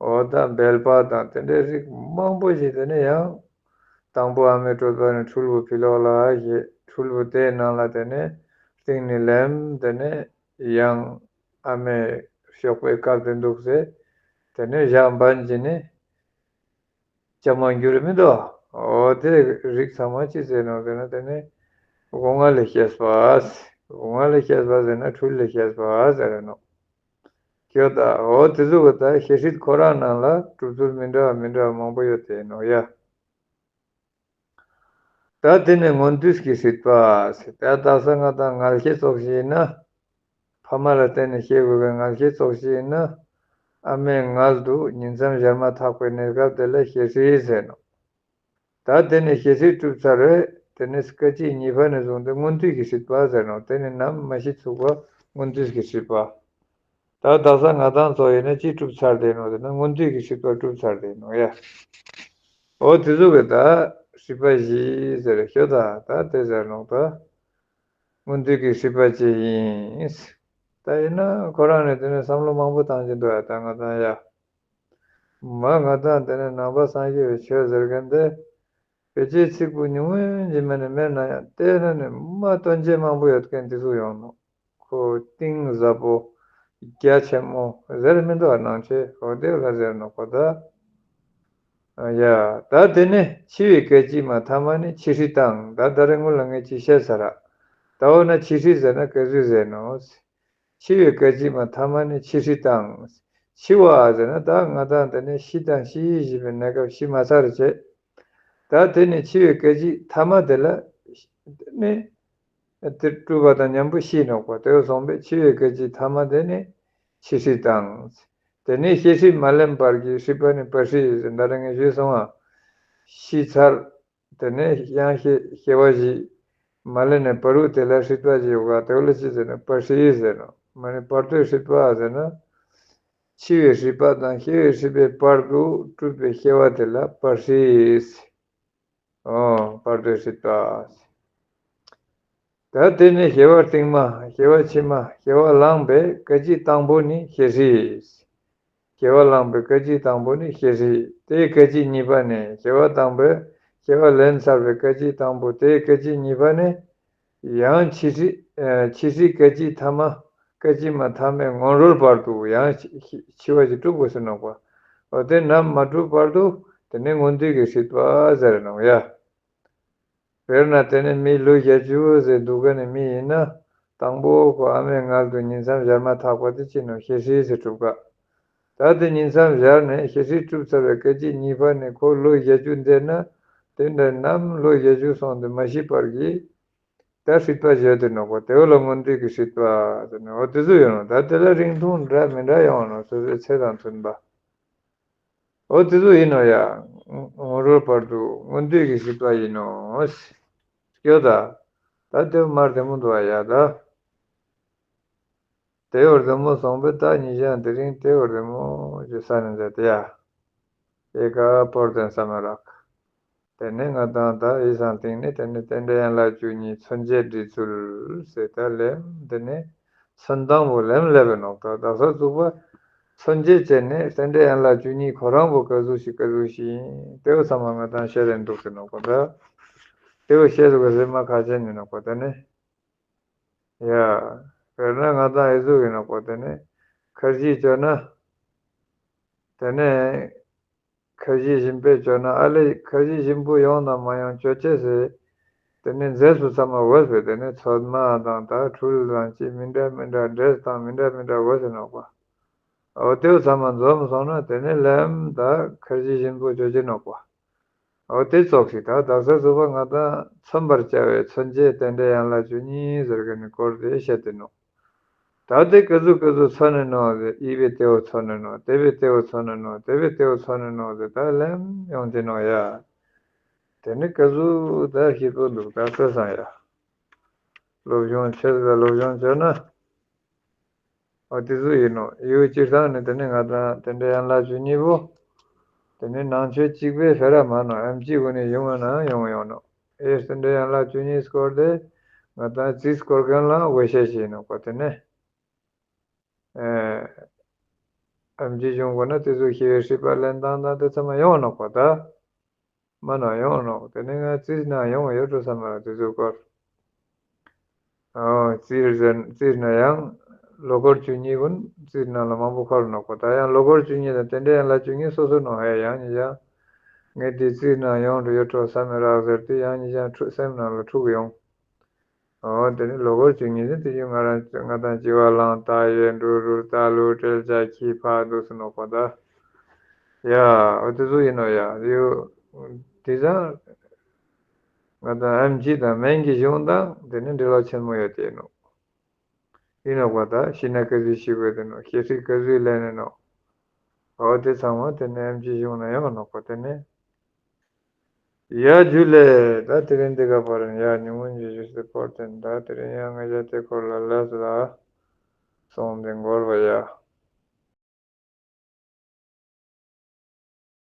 འོ་ད་སྦལ་པ་དང་དེ་འདྲའི་རིགས་མང་པོ་ཞིག། དེ་ནས་ཡང་དང་པོ་ཨ་མའི་གྲོད་པ་ནས་འཁྲུལ་བུ་ཕྱི་ལོགས་ལ་སྐྱེས། འཁྲུལ་བུ་དེའི་ནང་ལ་དེ་ནས་གཏིང་ནས་ལེམ། དེ་ནས་ཡང་ཨ་མའི་གཤོག་པས་བཀབ་སྟེ་འདུག་ཟེར། དེ་ནས་ཞག་འབའ་ཞིག་ནས་ལྕེ་མར་འགྱུར་མི་འདུག་འོ་དེ་རིགས་ཚང་མ་ཅི་ཟེར་ནོག་ཟེར་ན། དེ་ནི་སྒོ་ང་ལས་སྐྱེས་པ། སྒོ་ང་ལས་སྐྱེས་པ་ཟེར་ན་འཁྲུལ་ལས་སྐྱེས་པ་ཟེར་ནོག་ཁྱོད་ད་འོ་དེ་ཟུག་གི་ད་ཤེས་སྲིད་ཁོ་རང་ནང་ལ་གྲུབ་ཚུལ་མི་འདྲ་བ་མི་འདྲ་བ་མང་པོ་ཡོད་དེ་ནོག་ཡ། ད་དེ་ནས་མངོན་བསྡུས་ཀྱི་སྲིད་པ་ཟེར། ད་དག་ས་ང་དང་ངལ་ཤེས་ཙོགས་ཤིག་ཡིན་ན། ཕ་མ་ལ་བརྟེན་ནས་སྐྱེ་དགོས་པའི་ངལ་ཤེས་ཙོགས་ཤིག་ཡིན་ན། ཨ་མའི་མངལ་དུ་ཉིང་མཚམས་བཞག་མ་ཐག་པའི་གནས་སྐབས་དེ་ལ་ཤེས་སྲིད་ཟེར་ནོག་ད་དེ་ནས་ཤེས་སྲིད་གྲུབ་ཚར་རེད། དེ་ནས་སྐད་ཅིག་གཉིས་པ་ནས་བཟུང་སྟེ་མངོན་བསྡུས་ཀྱི་སྲིད་པ་ཟེར་ནོག་དེ་ནས་ནམ་མ་ཤི་ཚུགས་པ་མངོན་བསྡུས་ཀྱི་སྲིད་པ། ད་དག་ས་ང་དང་ཚོ་ཡིན་ན་ཅི་གྲུབ་ཚར་དེ་ནོག་ཟེར་ན། མངོན་བསྡུས་ཀྱི་སྲིད་པ་གྲུབ་ཚར་དེ་ནོག་ཡ། འོ་དེ་ཟུག་གི་ད་སྲིད་པ་བཞི་ཟེར་ཤོད་ད། ད་དེ་ཟེར་ནོག་ད་མངོན་བསྡུས་ཀྱི་སྲིད་པ་བཅས་ཡིན། ད་ཡིན་ན་ཁོ་རང་ནས་དེ་ནས་བསམ་བློ་མང་པོ་བཏང་གི་འདུག་ཡ། ད་ང་དང་ཡ། མ་ང་དང་དེ་ནས་ནང་པ་སངས་རྒྱས་པའི་ཆོས་ཟེར་མཁན་དེ། དཔེ་ཆའི་ཚིག་པོ་ཉུང་ངུ་ཅིག་མ་ནས་མེད་ན་ཡང་། དེ་ན་ནས་མ་སྟོན་ཆ་མང་པོ་ཡོད་མཁན་དེ་ཚོ་ཡོང་ནོག་ཁོ་གཏིང་ཟབ་པོ་རྒྱ་ཆེན་མོ་ཟེར་མི་འདུག་ཨ། ནང་ཆོས་འོ་དེ་ལ་ཟེར་ནོག་པ་ད། ཡ། ད་དེ་ནས་འཆི་བའི་སྐད་ཅིག་མ་ཐ་མ་ནི་འཆི་ཧྲི་དང་། ད་ད་རེས་སྔོན་ལ་ངས་ཅིག་བཤད་ཚར་ར། ད་འོ་ན་འཆི་ཧྲི་ཟེར་ན་ག་ཚོད་ཟེར་ནོག་འཆི་བའི་སྐད་ཅིག་མ་ཐ་མ་ནི་འཆི་ཧྲི་དང་། འཆི་བ་ཟེར་ན་ད་ང་དང་དེ་ནས་ཤི་དང་ཤི་བཞིན་པའི་གནས་སྐབས་ཤི་མ་ཚར་བྱས། ད་དེ་ནས་འཆི་བའི་སྐད་ཅིག་ཐ་མ་དེ་ལ་ནི་དེ་སྤྲུལ་པ་དང་མཉམ་པོ་ཤི་ནོག་པ། དེ་བ་སོང་པས་འཆི་བའི་སྐད་ཅིག་ཐ་མ་དེ་ནི་འཆི་ཧྲི་དང་། དེ་ནས་ཤི་ཧྲི་མ་ལེན་བར་གྱི་སྲིད་པ་ནི་བར་སྲིད་ཟེར། ད་རེས་ངས་ཞུས་སོང་ཨ། ཤི་ཚར། དེ་ནས་ཡང་ཤི་སྐྱེ་བ་བཞི་མ་ལེན་ནས་བར་དུ་དེ་ལ་སྲིད་པ་ཞིག་ཡོད་ག་དེ་ལ་ཅི་ཟེར་ན་བར་སྲིད་ཟེར་ནོག་མ་ནི་བར་དོའི་སྲིད་པ་ཟེར་ན། འཆི་བའི་སྲིད་པ་དང་སྐྱེ་བའི་སྲིད་པའི་བར་དུ་གྲུབ་པའི་སྐྱེ་བ་དེ་ལ་བར་སྲིད། འོ་བར་དོའི་སྲིད་པ། ད་དེ་ནས་སྐྱེ་བ་རྟིང་མ། སྐྱེ་བ་ཕྱི་མ། སྐྱེ་བ་བླངས་པའི་སྐད་ཅིག་དང་པོ་ནི་ཤི་ཧྲི། སྐྱེ་བ་བླངས་པའི་སྐད་ཅིག་དང་པོ་ནི་ཤི་ཧྲི། དེའི་སྐད་ཅིག་གཉིས་པ་ནི། སྐྱེ་བ་དང་པོའི། སྐྱེ་བ་ལེན་ཚར་བའི་སྐད་ཅིག་དང་པོ་དེའི་སྐད་ཅིག་གཉིས་པ་ནི། ཡང་འཆི་ཧྲི། ཨ། འཆི་ཧྲི་སྐད་ཅིག་ཐ་མ། སྐད་ཅིག་མ་ཐ་མའི་སྔོན་རོལ་བར་དུ་ཡང་འཆི་འཆི་བ་ཞིག་གྲུབ་དགོས་ཟེར་ནོག་པ། འོ་དེ་ནམ་མ་གྲུབ་བར་དུ་དེ་ནི་མངོན་བསྡུས་ཀྱི་སྲིད་པ་ཟེར་ནོག་ཡ། དཔེར་ན་དེ་ནི་མི་ལོ་བརྒྱད་ཅུ་ཟེར་འདུག་ག་ནི་མི་ཡིན་ན། དང་པོ་ཁོ་ཨ་མའི་མངལ་དུ་ཉིང་མཚམས་བཞག་མ་ཐག་པ་དེ་ཅི་ནོག་ཤི་ཧྲི་ཟེར་གྲུབ་ག་ད་དེ་ཉིང་མཚམས་བཞག་ནས་ཤི་ཧྲི་གྲུབ་ཚར་བའི་སྐད་ཅིག་གཉིས་པ་ནས་ཁོ་ལོ་བརྒྱད་ཅུ་འདས་ན། དེ་འདྲ་ནམ་ལོ་བརྒྱད་ཅུ་སོང་སྟེ་མ་ཤི་བར་གྱི་ད་སྲིད་པ་བརྗོད་དེ་ནོག་པ། དེ་བ་ལ་མངོན་བསྡུས་ཀྱི་སྲིད་པ་ཟེར་ནས། འོ་དེ་ཚོ་ཡོད་ནོག་ད་དེ་ལ་རིང་ཐུང་འདྲ་མི་འདྲ་ཡོང་ནོག་སོ་སོའི་ཚེ་དང་མཐུན་པ། འོ་དེ་ཚོ་ཡིན་ནོག་ཡ། སྔོན་རོལ་བར་དུ་མངོན་བསྡུས་ཀྱི་སྲིད་པ་ཡིན་ནོག་སྐྱོ་ད། ད་དེ་མར་དེ་མོ་འདུག་ཨ་ཡ་ད། དེ་བར་དུ་མོ་སོང་པས་ད་ཉི་ཤང་དེ་རིང་དེ་བར་དུ་མོ་ཞེས་ས་ནས་མཛད་དེ་ཡ། ཨེ་ཀ་པོར་དོན་ས་མ་རག་དེ་ནས་ང་དང་ད་ཡིད་བཟང་སྟེང་ནས་དེ་ནས་རྟེན་འབྲེལ་ཡན་ལག་བཅུ་གཉིས་མཚོན་བྱེད་འབྲི་ཚུལ་ཟེར་ད་ལེམ། དེ་ནས་མཚོན་སྟངས་པོ་ལེམ་ལེབ་པའི་ནོག་ད་ད་ས་ཚུགས་པ་མཚོན་བྱེད་བྱས་ནས་རྟེན་འབྲེལ་ཡན་ལག་བཅུ་གཉིས་ཁོ་རང་པོ་ག་ཟུག་ཞིག་ག་ཟུག་ཞིག་ཡིན་དེ་བ་ཚང་མ་ང་དང་བཤད་ལེན་འདུག་ཟེར་ནོག་པ། ད་དེ་བ་བཤད་ཟུག་ག་ཟེར་མ་ཁ་ཆེན་ནི་ནོག་པ་དེ་ནས། ཡ། དཔེར་ན་ང་དང་ཨེ་ཟུག་ཡིན་ནོག་པ་དེ་ནས་ཁར་ཇི་བཅོས་ན། དེ་ནས་ཁར་ཇི་ཞིམ་པོས་བཅོས་ན་ཨ་ལེ་ཁར་ཇི་ཞིམ་པོ་ཡོང་དང་མ་ཡོང་བཅོ་ཅེས་ཟེར། དེ་ནས་རྫས་སུ་ཚང་མ་འོས་པས། དེ་ནས་ཚོད་མ་དང་ད་འཕྲུལ་དང་ཅི་མི་འདྲ་མི་འདྲ་འདྲེས་དང་མི་འདྲ་མི་འདྲ་འོས་ཟེར་ནོག་པ། འོ་དེ་བ་ཚང་མ་འཛོམས་སོང་ན་དེ་ནས་ལེམ་ད་ཁར་ཇི་ཞིམ་པོ་བཅོ་ཅེས་ནོག་པ། འོ་དེ་ཙོགས་ཤིག་ད་དག་ས་ཚུགས་པ་ང་དང་མཚོན་པར་བྱ་བའི་མཚོན་བྱེད་རྟེན་འབྲེལ་ཡན་ལག་བཅུ་གཉིས་ཟེར་གི་ནི་སྐོར་དེ་བཤད་དེ་ནོག་ད་དེ་ཀ་ཟུག་ཀ་ཟུག་ཚོར་ནི་ནོ་ཟེར། ཨི་བེ་དེའོ་ཚོར་ནི་ནོ། དེ་བེ་དེའོ་ཚོར་ནི་ནོ། དེ་བེ་དེའོ་ཚོར་ནི་ནོ་ཟེར། ད་ལན་ཡོང་དེ་ནོ་ཡ། དེ་ནི་ཀ་ཟུག་ད་ཤེས་པོ་འདུག་ད་ས་སང་ཡ། སློབ་སྦྱོང་བྱེད་ཟེར། སློབ་སྦྱོང་བྱས་ན། ཨོ་དེ་ཟུག་ཡིན་ནོ། ཡུལ་སྤྱིར་བཏང་ནི་དེ་ནི་ང་དང་དེ་འདྲའི་ཡན་ལག་བཅུ་གཉིས་པོ། དེ་ནི་ནང་ཆོས་གཅིག་པའི་ཕེ་ར་མ་ནོ། ཨེམ་གཅིག་གུན་ནི་ཡོང་བ་ན་ཡོང་ཡོང་ནོ། ཨེ་དེ་འདྲའི་ཡན་ལག་བཅུ་གཉིས་སྐོར་དེ་ང་དང་རྩིས་སྐོར་མཁན་ལ་འོས་ཤེས་ཤིག་ཡིན་ནོ་གོ། དེ་ནི། ཨེ། ཨེམ་གཅིག་བྱུང་དགོས་ན་དེ་ཚོ་ཤེས་པའི་སྲིད་པ་ལེན་སྟངས་དང་དེ་ཚང་མ་ཡོང་ནོ་གོ་ད། མ་ན་ཡོང་ནོ། དེ་ནི་ང་རྩིས་ན་ཡོང་བ་ཡོད་འགྲོ་བསམ་མ་ར་དེ་ཚོའི་སྐོར། ཨོ་རྩིས་ཟེར། རྩིས་ན་ཡང་ལོ་འཁོར་བཅུ་གཉིས་གུན་རྩིས་ནང་ལ་མང་པོ་འཁོར་ནོ་གོ་ད། ཡང་ལོ་འཁོར་བཅུ་གཉིས་དང་དེ་འདྲའི་ཡན་ལག་བཅུ་གཉིས་སོ་སོ་ནོ་ཧེ། ཡང་ཉིས་ཀྱང་ངས་དེ་རྩིས་ན་ཡོང་འགྲོ་ཡོད་འགྲོ་བསམ་མི་རག་ཟེར་ཏེ་ཡང་ཉིས་ཀྱང་འཁྲུག་སེམས་ནང་ལ་འཁྲུག་ཡོང་། ཨོ་དེ་ནི་ལོ་འཁོར་བཅུ་གཉིས་ནི་དེ་བཞིན་ང་རང་ང་དང་བྱི་བ་གླང་སྟག་ཡོས་འབྲུག་རུས་རྟ་ལུག་སྤྲེལ་བྱ་ཁྱི་ཕག་འདུག་སེ་ནོ་གོ་ད། ཡ། ཨོ་དེ་ཚོ་ཡིན་ནོ་ཡ། ཡོ། དེ་ཙང་ང་དང་ཨེམ་གཅིག་དང་སྨན་གྱི་གཞུང་དང་དེ་ནི་འབྲེལ་བ་ཆེན་མོ་ཡོད་དེ་ནོ། ཡིན་ནོ་གོ་ད། ཤི་ན་ཀ་ཟུག་ཤི་དགོས་དེ་ནོ། སྐྱེ་སྲིད་ཀ་ཟུག་ལེན་ནི་ནོ། ཨོ་དེ་ཚང་མ་དེ་ནི་ཨེམ་གཅིག་གཞུང་ན་ཡོང་ནོ་གོ་དེ་ནི། ཡ་ཇུ་ལེ། ད་དེ་རིང་འདི་ག་པར་ཡིན། ཡ་ཉིན་མོ་ཉི་ཤུ་སྟེ་སྐོར་དེ་ད་དེ་རིང་ཡ་ང་ཞ་དེ་སྐོར་ལ་ལས་ལ་སོང་དེ་འགོར་བ་ཡ།